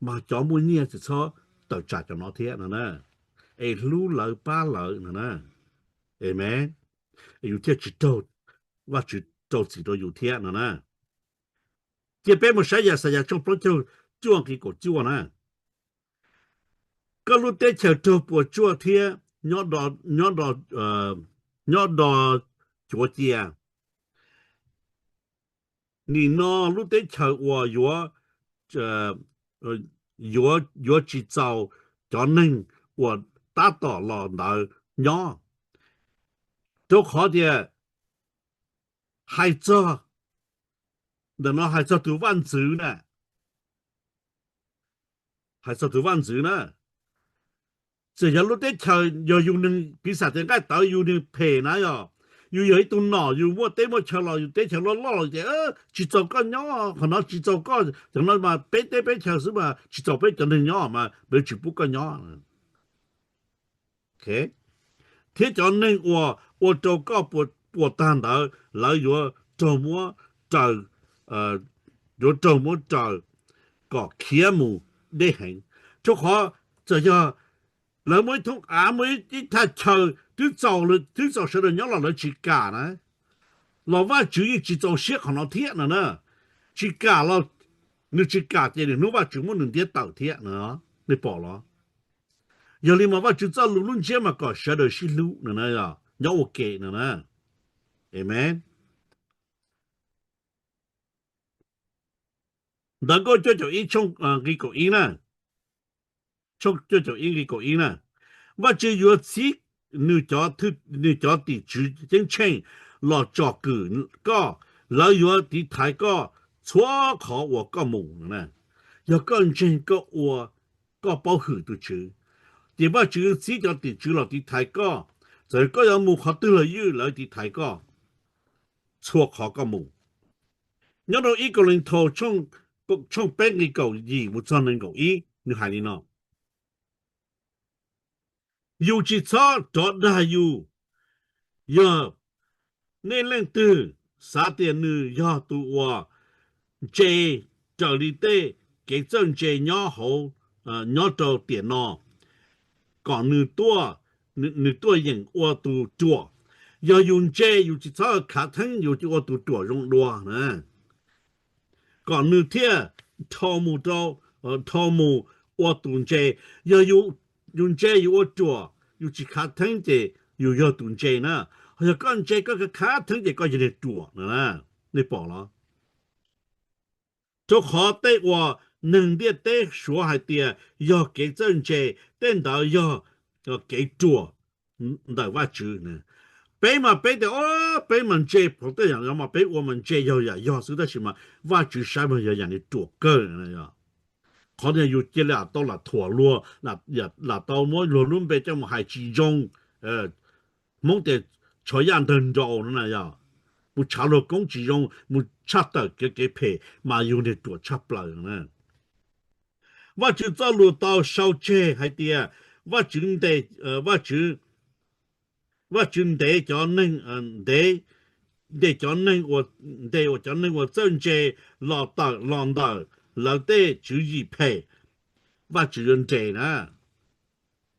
Mas cov muaj nyiaj tsis txhob tawm tsam cov no thiab no na, es hlub lawv pab lawv no na. Amen. Yus thiaj tsis raug, Vajtswv rau txim rau yus thiab no na. Cia peb mus saib Yaxayas tshooj plaub caug cuaj nqi kaum cuaj na. Koj lub teb chaws raug puas tsuaj thiab nyob do, nyob do, nyob do cuav cia. Nim no lub teb chaws uas yuav, yuav, yuav tsis txaus cov neeg uas tab tom los ntawd nyob, rau qhov tias hais txog, ntawm no hais txog tus vaj ntxwv na, hais txog tus vaj ntxwv na. Txawm yog lub teb chaws yog yus neeg piv xam tias nqaij tawv yus neeg phem na yog, yus yog ib tug nom yus muaj teb muaj chaw los yus teb chaws loj loj los tias tsis txaus koj nyob qhov no, tsis txaus koj cov no mas peb teb peb chaw xwb mas tsis txaus peb cov neeg nyob mas peb tsis pub koj nyob. Thiab cov neeg uas ua rau koj puas tag ntawd lawv yuav raug muab raws, yuav raug muab raws kom khiav mus deb heev. Rau qhov txawm yog lawv muaj ib thoob av, muaj ib thaj chaw twb txaus, twb txaus sawv daws nyob los lawv tsis kam na, los Vajtswv yeej tsis txaus siab qhov no thiab no na. Tsis kam los, nws tsis kam ces nws hnub Vajtswv muab nws ntiab tawm thiab no, nej pom los? Yog li mas Vajtswv txoj lus lub ntsiab mas kom sawv daws sib hlub no na, nyob ua ke no na. Amen. Ntawv Nkauj cuaj caum ib tshooj nqi kaum ib na, tshooj cuaj caum ib nqi kaum ib na, Vajtswv yuav txib nws cov, nws cov tim tswv ceeb tsheej los tsom kwm koj, lawv yuav tiv thaiv koj txhua qhov uas koj mus. Yog koj ntseeg koj ua, koj paub hwm tus Tswv, ces Vajtswv txib cov tim tswv los tiv thaiv koj. Txawm koj yuav mus qhov twg los ywj lawv tiv thaiv koj txhua qhov koj mus. Nyob rau ib Kauleethaus tshooj peb nqi kaum yim mus txog nees nkaum ib, nws hais li no: Yus tsis txhob rov dag yus. Yog nej leej twg xav tias nws yog tus uas ntse raws li tej kev txawj ntse nyob hauv, nyob rau tiam no, kom nws tuaj, nws tuaj yeem ua tus ruam. Yog yus ntse yus tsis txhob khav theeb, yus ua tus ruam zoo dua na, kom nws thiaj dhau mus rau, dhau mus ua tus ntse. Yog yus ntse yus ua ruam, yus tsis khav theeb ces yus yog tus ntse na. Ho yog koj ntse koj khav theeb ces koj yog niag ruam no na. Nej pom los? Rau qhov tej uas neeg ntiaj teb suav hais tias yog kev txawj ntse, tej ntawd yog kev ruam ntawm Vajtswv. Peb mas peb tias, o, peb mas ntse, qhov tej yam no mas peb ua mas ntse yog yam yog xwb, tab sis mas Vajtswv saib mas yog yam li ruam kawg. Qhov no yus cia li lam tau lam thuam luag, lam tau muab luag lub npe coj mus hais tsis zoo. Hmoob tias tsho yaj ntawg nraus no na yog, mus tshav luag koob tsis zoo, mus tshaj tawm kev, kev phem mas yus niag ruam tshaj plaws na. Vajtswv txoj lus tau sau tseg hais tias Vajtswv ntes, Vajtswv, Vajtswv ntes cov neeg, ntes, ntes cov neeg uas, ntes uas cov neeg uas txawj ntse los tawm los ntawm lawv tej tswv yim phem. Vajtswv yuav nres na.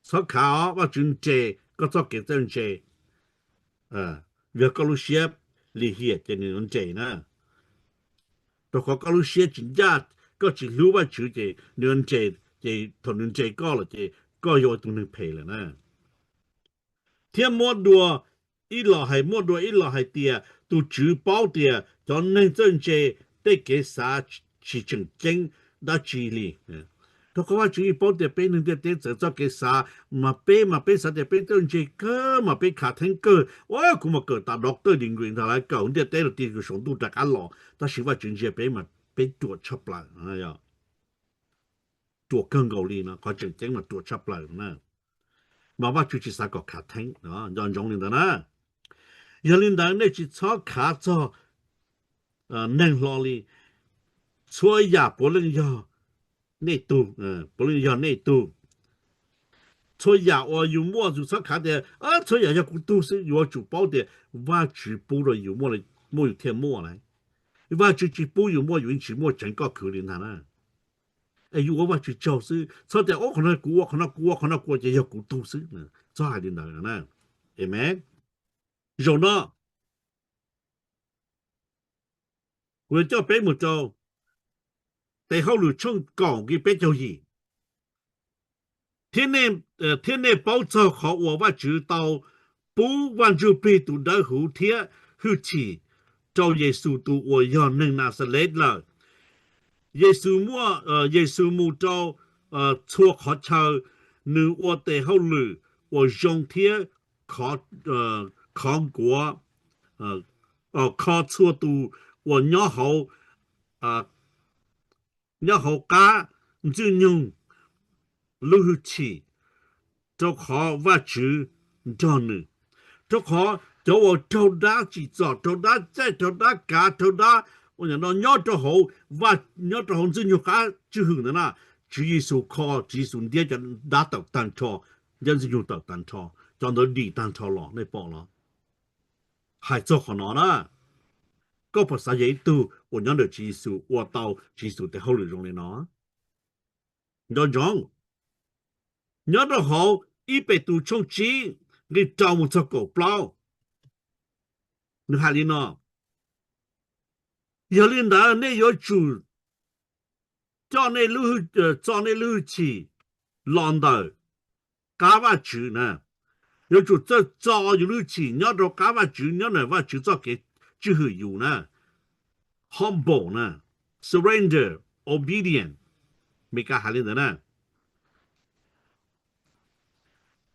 Txhob khav os, Vajtswv nres koj txoj kev txawj ntse. Yog koj lub siab lim hiam ces nws yuav nres na. Rau qhov koj lub siab tsis ncaj, koj tsis hlub Vajtswv ces nws yuav nres, ces thaum nws nres koj lawm ces koj yog ua tus neeg phem lawm na. Thiab muab dua ib los hais, muab dua ib los hais tias tus Tswv paub tias cov neeg txawj ntse tej kev xav tsis tseem ceeb dab tsi li. Rau qhov Vajtswv yeej paub tias peb neeg ntiaj teb txawv txoj kev xav, mas peb mas peb xav tias peb txawj ntse kawg mas peb khav theeb kawg, ua kuv mas kawm tas doctor degree ntag, lawv kawm ntiaj teb los tig saum ntuj rov qab los, tab sis Vajtswv ntsia peb mas peb ruam tshaj plaws. Ruam kawg nkaus li no, qhov tseem ceeb mas ruam tshaj plaws na. Mas Vajtswv tsis xav kom khav theeb, nco ntsoov li ntawd na. Yog li ntawd nej tsis txhob khav txog neeg hlo li. Txhua yam puav leej yog nej tug, puav leej yog nej tug. Txhua yam uas yus muaj yus txhob khav tias txhua yam yog kuv tug xwb, yuav tsum paub tias Vajtswv pub rau yus muaj, muaj yus thiaj muaj lawm. Vajtswv tsis pub yus muaj yus yeej tsis muaj, tseev koj khwv li ntag na. es yus ua Vajtswv tsaug xwb. Txhob tias ua qhov no kuv ua, qhov no kuv ua, qhov no kuv ua ces yog kuv tug xwb. Txhob hais li ntawd. Amen. Zaum no kuv yuav coj peb mus rau Tes Hauj Lwm tshooj kaum nqe peb caug yim. Thiab nej paub txog qhov uas Vajtswv tau pub Vaj Ntsuj Plig tus Dawb Huv thiab hwj chim rau Yexus tus uas yog neeg Naxales lawm. Yexus muaj, Yexus mus rau txhua qhov chaw, nws ua tes hauj lwm uas zoo thiab khov nkuav, kho txhua tus uas nyob hauv nyob hauv qab Ntxwg Nyoog lub hwj chim, rau qhov Vajtswv nrog nws. Rau qhov cov uas raug dab tsim txom, raug dab caij, raug dab kav, raug dab ua no nyob rau hauv, nyob rau hauv Ntxwg Nyoog qab tswj hwm ntawd na, Tswv Yexus kho, Tswv Yexus ntiab cov dab tawm tag nrho, ntiab Ntxwg Nyoog tawm tag nrho, cov ntawd dim tag nrho los nej pom los. Hais txog qhov no na, koj puas xav yog ib tug uas nyob ntawm Tswv Yexus ua tau Tswv Yexus tes hauj lwm zoo li no? Nco ntsoov, nyob rau hauv ib Petus tshooj tsib nqe rau mus txog kaum plaub, nws hais li no: Yog li ntawd nej yuav tsum coj nej lub, txo nej lub hwj chim los ntawm qab Vajtswv na. Yuav tsum txawj txo yus lub hwj chim nyob rau qab Vajtswv, nyob ntawm Vajtswv txoj kev tswj hwm yus na. Humble na, surrender, obedient, Meskas hais li ntawd na.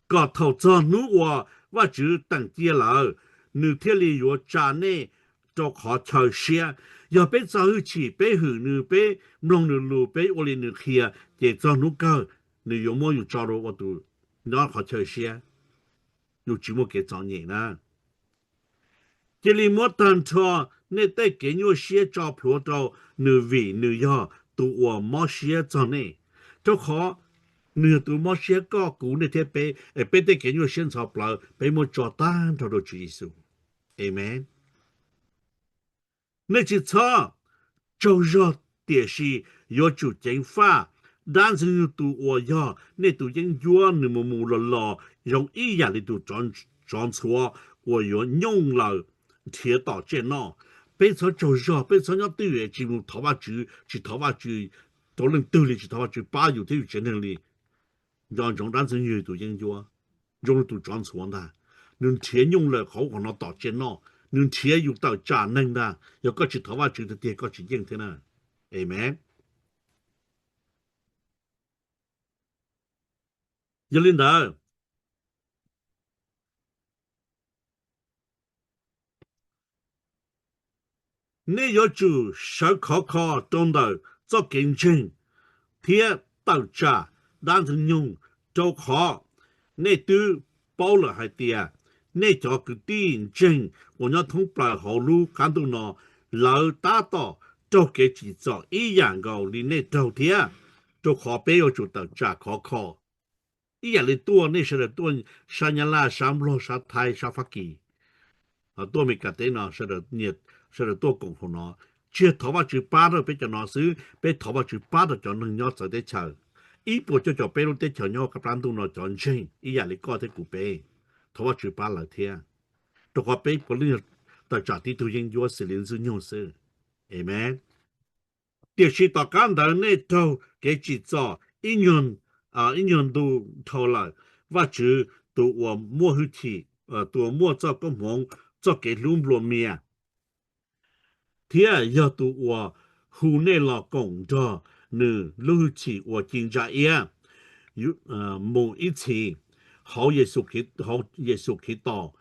Kom thaum txog hnub uas Vajtswv teem cia lawm, nws thiaj li yuav tsa nej rau qhov chaw siab. Yog peb txo hwj chim, peb hwm nws, peb mloog nws lus, peb ua li nws qhia, ces txog hnub kawg nws yuav muab yus tso rau ua tus nyob qhov chaw siab, yus tsis muaj kev txom nyem na. Cia li muab tag nrho nej tej kev nyuaj siab tso plhuav rau nws, vim nws yog tus uas mob siab txog nej. Rau qhov nws yog tus mob siab koj, kuv, nej thiab peb, es peb tej kev nyuaj siab ntxhov plawv peb muab tso tag nrho rau Tswv Yexus. Amen. Nej tsis txhob tsaug zog, tiam sis yuav tsum ceev faj. Dab Ntxwg Nyoog tus uas yog nej tus yeeb ncuab, nws mus mus los los zoo ib yam li tus tsov ntxhuav uas yuav nyooj lawm nrhiav tom tsiaj noj. Peb txhob tsaug zog, peb txhob nyob twj ywm tsis mus thov Vajtswv, tsis thov Vajtswv rau leej twg li, tsis thov Vajtswv pab yus thiab yus tsev neeg li. Nco ntsoov, dab Ntxwg Nyoog yog tus yeeb ncuab, zoo li tus tsov ntxhuav ntag. Nws nrhiav nyooj lawm qhov ub qhov no tom tsiaj noj, nws nrhiav yus tawm tsam neeg ntag. Yog koj tsis thov Vajtswv tiag tiag koj tsis yeej thiab na. Amen. Yog li ntawd, nej yuav tsum sawv khov kho rau ntawm txoj kev ntseeg thiab tawm tsam dab Ntxwg Nyoog, rau qhov nej twb paub lawm hais tias nej cov kwv tij ntseeg uas nyob thoob plaws hauv lub qab ntuj no, lawv tab tom raug kev tsim txom ib yam nkaus li nej raug thiab. Rau qhov peb yuav tsum tawm tsam khov kho ib yam li tuaj, nej sawv daws tuaj sab Nyab Laj, sab Nplog, sab Thaib, sab Fab Kis, tuaj Amelikas teb no, sawv daws nyias, sawv daws tuaj koom hauv no. Tsis yog thov Vajtswv pab rau peb cov no xwb, peb thov Vajtswv pab rau cov neeg nyob txawv teb chaws, ib puas cuaj caum peb lub teb chaws nyob hauv qab plab ntuj no cov ntseeg ib yam li koj thiab kuv peb, thov Vajtswv pab lawv thiab, rau qhov peb puav leej yog tawm tsam tib tug yeeb ncuab xws li Ntxwg Nyoog xwb. Amen. Tiam sis tom qab ntawd nej raug kev tsim txom ib nyuag ntu dhau lawm, Vajtswv tus uas muaj hwj chim, tus uas muaj txoj koob hmoov, txoj kev hlub nplua mias, thiab yog tus uas hu nej los koom nrog nws lub hwj chim uas ci ntsa iab mus ib txhis hauv Yexus Khetos,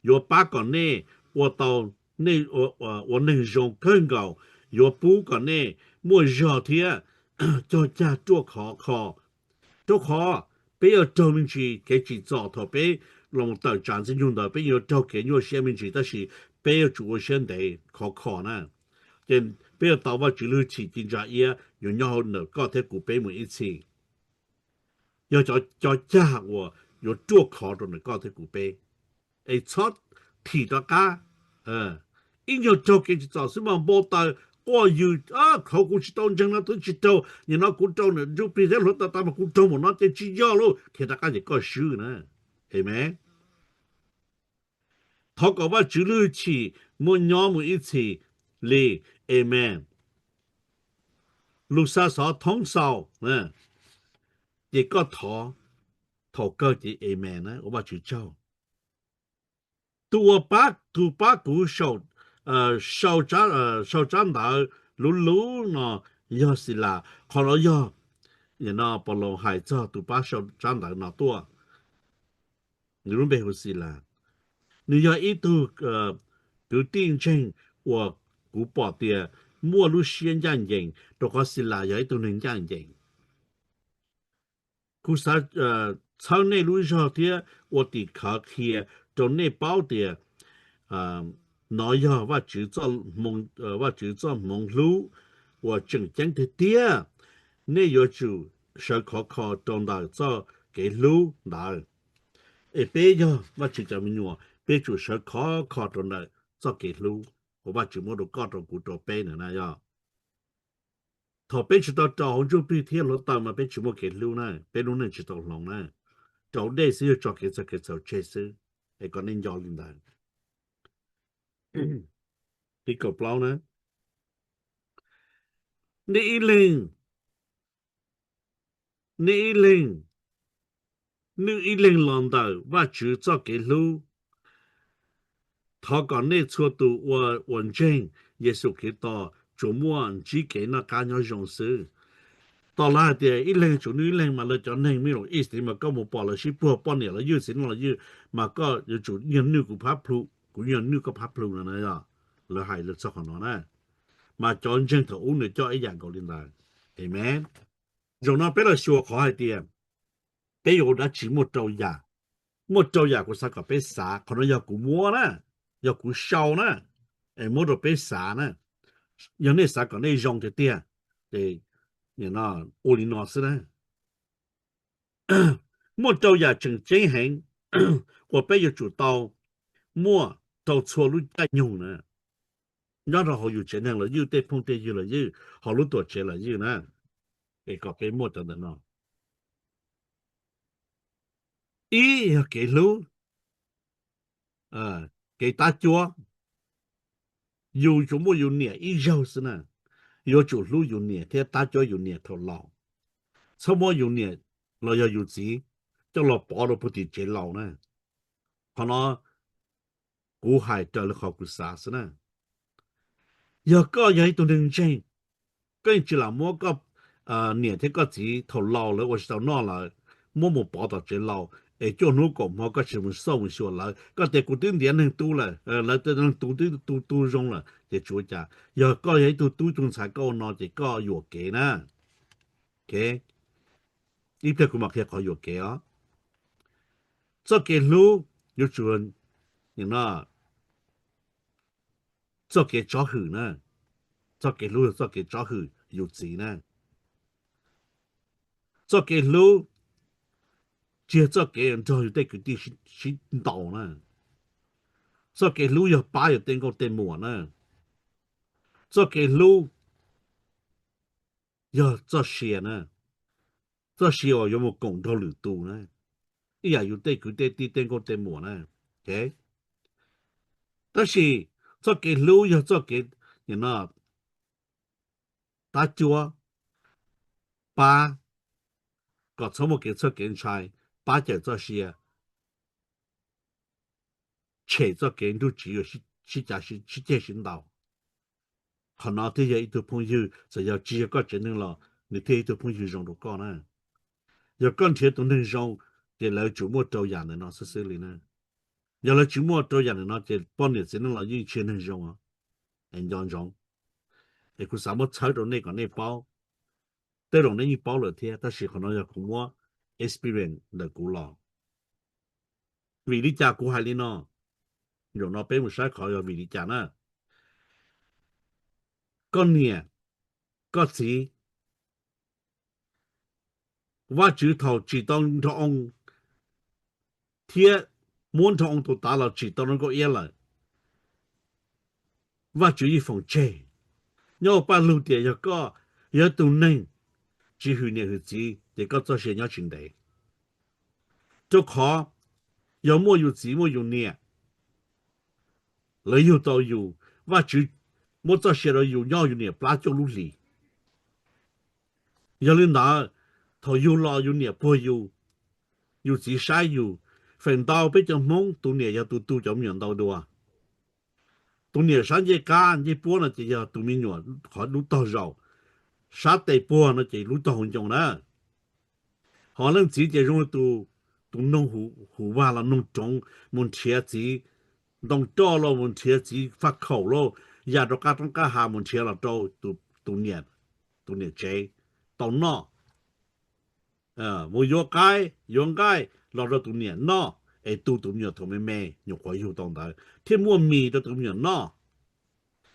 yuav pab kom nej ua tau, nej ua neeg zoo kawg nkaus, yuav pub kom nej muaj zog thiab cog cag ruaj khov kho. Rau qhov peb yuav raug me ntsis kev tsim txom thaum peb los tawm tsam Ntxwg Nyoog ntawd, peb yuav raug kev nyuaj siab me ntsis, tab sis peb yuav tsum ua siab ntev khov kho na. Ces peb yuav tau Vajtswv lub hwj chim ci ntsa iab yuav nyob hauv ntawm koj thiab kuv peb mus ib txhis. Yog cov cag uas yuav ruaj khov rau ntawm koj thiab kuv peb. Es txhob thim rov qab, ib nyuag raug kev tsim txom xwb mas npau taws quaj yws, qhov kuv tsis tau ntseeg no twb tsis raug, nim no kuv raug ntsuj plig thiab hluav taws tas mas kuv raug npaum no ces tsis yog lauj, qhia rov qab ces koj swb na. Amen. Thov kom Vajtswv lub hwj chim muaj nyob mus ib txhis li. Amen. Lus xa xov thoob xaus, ces koj thov thaum kawg ces amen na, ua Vajtswv tsaug. Tus uas pab, tus pab kuv sau tsab ntawv luv luv no yog Xilas. Qhov no yog, no Paulus hais txog tus pab sau tsab ntawv no tuaj. Nws lub npe hu Xilas. Nws yog ib tug kwv tij ntseeg uas kuv pom tias muaj lub siab ncaj ncees, rau qhov Xilas yog ib tug neeg ncaj ncees. Kuv xav txhawb nej lub zog thiab ua tim khawv qhia rau nej paub tias nov yog Vajtswv txoj hmoov hlub uas tseem ceeb tiag tiag. Nej yuav tsum sawv khov kho rau ntawm txoj kev hlub ntawd. Es peb yog Vajtswv cov me nyuam, peb tsum sawv khov kho rau ntawm txoj kev hlub uas Vajtswv muab rau koj, rau kuv, rau peb na yog. Thaum peb tsis tau raug hauv ntsuj plig thiab hluav taws mas peb tsis muaj kev hlub na, peb lub neej tsis tau hloov na. Raug dej xwb, yog tso kev txhaum kev txhaum tseg xwb. Es kom nej nco li ntawd. Nqe kaum plaub na, nej ib leeg, nej ib leeg, nej ib leeg los ntawm Vajtswv txoj kev hlub. Thov kom nej txhua tus uas ntseeg Yexus Khetos tsuas muaj ntsib kev noj qab nyob zoo xwb. Tos lawv hais tias ib leeg tsum noj ib leeg mas lawv cov neeg Middle East mas koj mus pom lawv sib puag poj niam los ywj txiv neej los ywj, mas koj yuav tsum nyiag noj kuv phab plhu, kuv nyiag noj koj phab plhu no na. Lawv hais txog qhov no na, mas cov ntseeg thaum ub nws coj ib yam nkaus li ntawd. Amen. Zaum no peb los xyuas qhov hais tias peb yuav ua dab tsi muaj rau yam. Muaj rau yam kuv xav kom peb xav, qhov no yog kuv muab na, yog kuv sau na, es muab rau peb xav na. Yog nej xav kom nej zoo tiag tiag, ces ua li no xwb na. Muaj rau yam tseem ceeb heev uas peb yuav tsum tau muaj rau txhua lub caij nyoog na, nyob rau hauv yus tsev neeg los ywj, tej phooj tej ywg los ywj, hauv lub tuam tsev los ywj na, es kom peb muaj cov ntawm no. Ib yog kev hlub, kev tab cuab. Yus yuav muaj yus niam ib zaug xwb na, yuav tsum hlub yus niam thiab tab cuab yus niam thaum laus. Txhob muab yus niam los yog yus txiv coj los pov rau puag tim tsev laus na. Qhov no kuv hais raws li qhov kuv xav xwb na. Yog koj yog ib tug neeg ntseeg, koj yeej tsis lam muab koj niam thiab koj txiv thaum laus lawv ua tsis tau noj lawm, muab mus pov tom tsev laus, es cuaj hnub kaum hmo koj tsis mus xauj mus xyuas lawv, koj tias kuv twb ntiav neeg tu lawm, lawv neeg tu twb tu tu zoo lawm, ces tsis ua cas. Yog koj yog ib tug tub tug ntxhais koj ua no ces koj yuam kev na. Ib pliag kuv mam qhia qhov yuam kev os. Txoj kev hlub yuav tsum, txoj kev tsob hwm na, txoj kev hlub yog txoj kev tsob hwm yus txiv na. Txoj kev hlub tsis yog txoj kev nrog yus tej kwv tij sib ntaus na. Txoj kev hlub yog pab yus tej nkauj tej muam na. Txoj kev hlub yog txoj sia na, txoj sia uas yuav mus koom nrog lwm tus na, ib yam yus tej kwv tej tij tej nkauj tej muam na. Tab sis txoj kev hlub yog txoj kev, no, tab cuab, pab, kom txhob muaj kev txhawj kev ntshai, pab cawm txoj sia, tshem txoj kev nruj tsiv uas sib cav sib ceg sib ntaus. Qhov no thiaj yog ib tug phooj ywg, txawm yog tsis yog koj tsev neeg los nws thiaj ib tug phooj ywg zoo rau koj na. Yog koj nrhiav tus neeg zoo, ces lawv tsum muaj rau yam ntawm no xwb xwb li na. Yog lawv tsis muaj rau yam ntawm no ces poj niam txiv neej los yeej tsis yog neeg zoo os. Es nco ntsoov, es kuv xav muab txhawb rau nej kom nej paub. Tej zaum nej yeej paub lawm thiab, tab sis qhov no yog kuv muab experience ntawm kuv los. Vim li cas kuv hais li no? Zaum no peb mus saib qhov yog vim li cas na. Koj niam, koj txiv, Vajtswv thaum tsim tau nrog oo thiab muab nrog oo tus tav los tsim tau rau nkauj iab lawm, Vajtswv yeej foom tseg. nyob ua paj lug tias yog koj yog ib tug neeg tsis hwm niam hwm txiv ces koj txoj sia nyob tsis ntev. Rau qhov yog muaj yus txiv muaj yus niam, lawv yug tau yus, Vajtswv muab txoj sia rau yus nyob yus niam plab cuaj lub hlis. Yog li ntawd, thaum yug los yus niam puag yus, yus txiv saib yus. Feem ntau peb cov Hmoob tus niam yog tus tu cov me nyuam ntau dua. Tus niam sab ncej qab ncej puab no ces yog tus me nyuam qhov lub tog zaum, sab tes puag no ces lub tog hauv ncoo na. Ho leej txiv ces zoo li tus, tus noog hu, hu vag los noog roov mus nrhiav txiv, ntoo roj los mus nrhiav txiv faj khaum lauj, ya rau qab roob qab hav mus nrhiav los rau tus niam, tus niam tsev tau noj. Mus yuav qaib yuav nqaij los rau tus niam noj, es tu tus me nyuam thaum me me nyuam qhuav yug tau ntawd thiaj muaj mis rau tus me nyuam noj.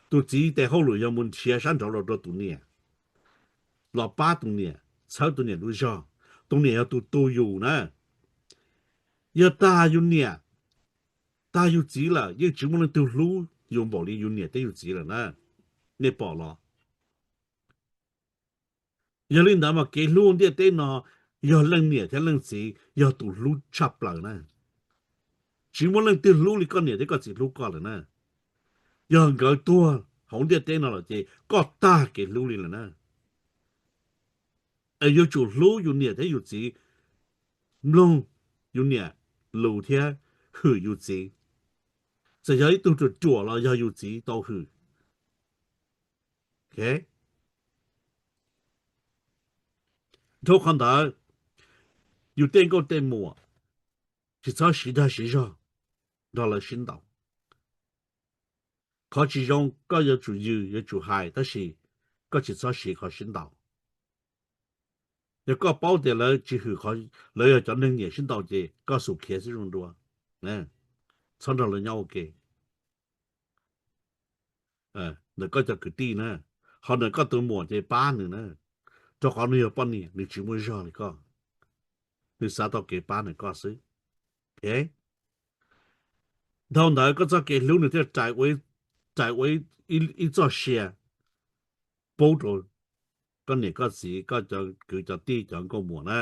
Tus txiv tes hauj lwm yog mus nrhiav sab nraud los rau tus niam, los pab tus niam, txhawb tus niam lub zog. Tus niam yog tus tu yus na. Yog tag yus niam, tag yus txiv lawm yeej tsis muaj leej twg hlub yus npaum li yus niam thiab yus txiv lawm na. Nej pom los? Yog li ntawd mas kev hlub ntiaj teb no yog leej niam thiab leej txiv yog tus hlub tshaj plaws na. Tsis muaj leej twg hlub li koj niam thiab koj txiv hlub koj lawm na. Yog nkawd tuag hauv ntiaj teb no lawm ces koj tag kev hlub li lawm na. Es yuav tsum hlub yus niam thiab yus txiv, mloog yus niam lus thiab hwm yus txiv. Txawm yog ib tug ruam ruam los yog yus txiv tau hwm. Dhau qhov ntawd, yus tej nkauj tej muam tsis txhob siv dag siv zog nrog lawv sib ntaus. Qhov tsis zoo koj yuav tsum yws yuav tsum hais tab sis koj tsis txhob siv qhov sib ntaus. Yog koj paub tias lawv tsis hwm, lawv yog cov neeg nyiam sib ntaus ces koj xub khiav xwb zoo dua. Txhob nrog lawv nyob ua ke. Ntawm koj cov kwv tij na, ho ntawm koj tus muam ces pab nws na, rau qhov nws yog poj niam nws tsis muaj zog li koj, nws xav tau kev pab ntawm koj xwb. Dhau ntawd koj txoj kev hlub nws thiaj rais ua ib txoj sia pub rau koj niam koj txiv koj cov kwv cov tij cov nkauj muam na.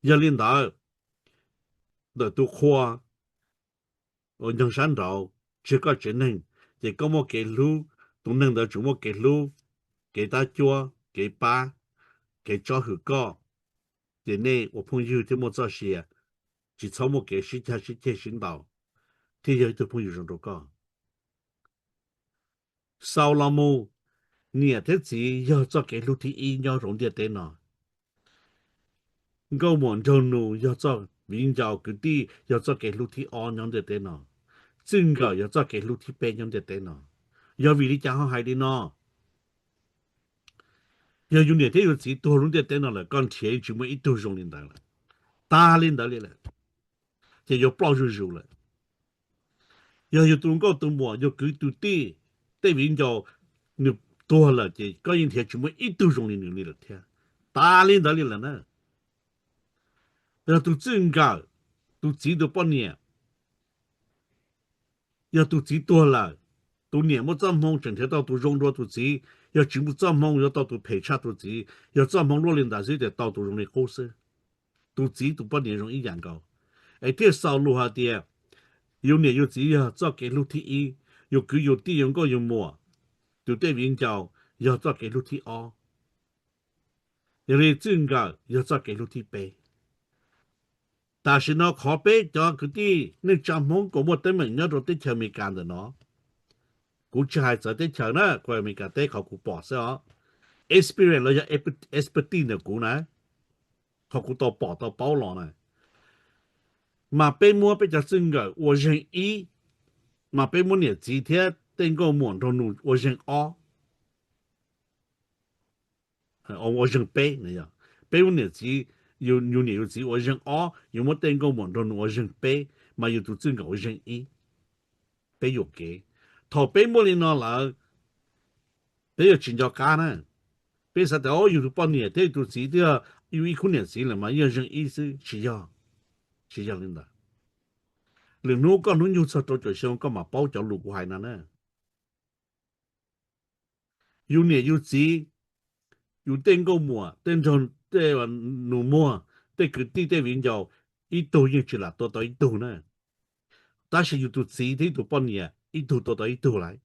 Yog li ntawd, ntawm tus qhua uas nyoog sab nraud, tsis yog koj tsev neeg, ces koj muaj kev hlub, tus neeg ntawd tsuas muaj kev hlub, kev tab cuab, kev pab, kev tsob hwm koj, ces nej ua phooj ywg thiaj muaj txoj sia, tsis txhob muaj kev sib cag sib ceg sib ntaus, thiaj yog ib tug phooj ywg zoo rau koj. Xaus los mus, niam thiab txiv yog txoj kev hlub thib ib nyob rau ntiaj teb no. Nkauj muam nraug nus yog txoj, viv ncaus kwv tij yog txoj kev hlub thib ob nyob ntiaj teb no. Txij nkawm yog txoj kev hlub thib peb nyob ntiaj teb no. Yog vim li cas ho hais li no? Yog yus niam thiab yus txiv tuag lub ntiaj teb no lawm koj nrhiav yeej tsis muaj ib tug zoo li ntawd lawm. Tag li ntawd li lawm, ces yuav ploj zuj zus lawm. Yog yus tus nkauj tus muam yus kwv tus tij, tej viv ncaus nws tuag lawm ces koj yeej nrhiav tsis muaj ib tug zoo li nws li lawm thiab. Tag li ntawd li lawm na. Yog tus txij nkawm, tus txiv tus poj niam, yog tus txiv tuag lawm, tus niam muaj txoj hmoo tseem nrhiav tau tus zoo dua tus txiv, yog tsis muaj txoj hmoo yuav tau tus phem tshaj tus txiv, yog txoj hmoo luaj li ntawd xwb ces tau tus zoo li qub xwb. Tus txiv tus poj niam zoo ib yam nkaus. Es thiaj xaus lus hais tias yus niam yus txiv yog txoj kev hlub thib ib, yus kwv yus tij yus nkauj yus muam, tus tej viv ncaus yog txoj kev hlub thib ob. Yog li txij nkawm yog txoj kev hlub thib peb. Tam sim no qhov peb cov kwv tij neej tsa Hmoob uas muaj teeb meem nyob rau teb chaws Amelikas ntawm no, kuv tsis hais txawv teb chaws na, kuv hais Amelikas teb qhov kuv pom xwb os. Experience los yog expertise ntawm kuv na, qhov kuv tau pom tau paub los na, mas peb muab peb cov txij nkawm ua zeeg ib, mas peb muab niam txiv thiab tej nkauj muam nraug nus ua zeeg ob, ua zeeg peb. Peb muab niam txiv, yus niam yus txiv ua zeeg ob, yus muab tej nkauj muam nraug nus ua zeeg peb, mas yus tus txij nkawm ua zeeg ib. Peb yuam kev. Thaum peb muaj li no lawm, peb yuav tsis nco qab na. Peb xav tias yus tus poj niam thiab yus tus txiv twb yog yus ib khub niam txiv lawm mas yog zeeg ib xwb, tsis yog. Tsis yog li ntawd. Lwm hnub koj hnub nyoog txog rau caum xyoo koj mam paub cov lus kuv hais no na. Yus niam yus txiv, yus tej nkauj muam, tej nraug, tej nus muag, tej kwv tij, tej viv ncaus, ib tug yeej tsis lam tua tau ib tug na. Tab sis yus tus txiv thiab yus tus poj niam ib tug tua tau ib tug lawm.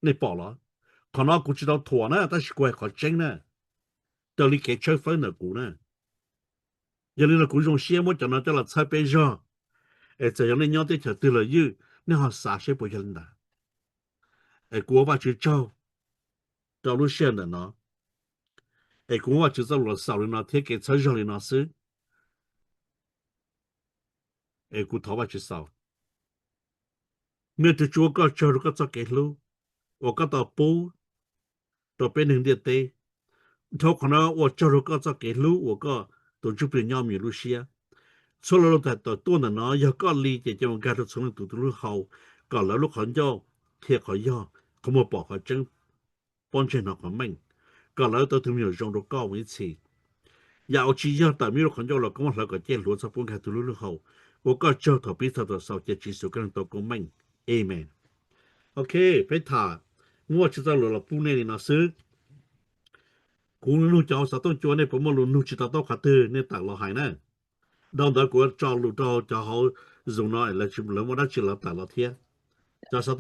Nej pom los? Qhov no kuv tsis tau thuam na, tab sis kuv hais qhov tseeb na, raws li kev tshawb fawb ntawm kuv na. Yog li no kuv zoo siab muab cov no coj los txhawb peb zog, es txawm yog nej nyob teb chaws twg los ywj, nej ho xav seb puas yog li ntawd. Es kuv ua Vajtswv tsaug rau lub sij hawm ntawm no, es kuv muab Vajtswv txoj lus los xaus li no thiab kev txhawb zog li no xwb. Es kuv thov Vajtswv xaus. Niaj tus Tswv, ua koj tsaug rau koj txoj kev hlub uas koj tau pub rau peb neeg ntiaj teb. Dhau qhov no ua tsaug rau koj txoj kev hlub uas koj tus ntsuj plig nyob mus lub siab. Txhua lo lus tawm tuaj ntawm no yog koj li ces cia mus nkag rau txhua leej tus tus lub hau, kom lawv lub qhov ncauj qhia qhov yog, qhov muag pom qhov tseeb, pob ntseg hnov qhov meej, kom lawv tau tus me nyuam zoo rau koj mus ib txhis. Yam uas tsis yog tawm me lub qhov ncauj los koj muab hlawv kom ciaj hluav txog pub nkag tus lub lub hau. Ua koj tsaug thaum pib txog thaum xaus, cia Tswv Yexus koj neeg tau koob meej. Amen. Ok, peb tham, muab Vajtswv txoj lus los pub nej li no xwb. Kuv nug cov hauv xov tooj cua, nej puas muaj lus nug tsis tau taub qhov twg nej tawm los hais na. Dhau ntawd kuv tso lus rau cov hauv Zoom no, lawv muaj dab tsi los tawm los thiab. Cov xov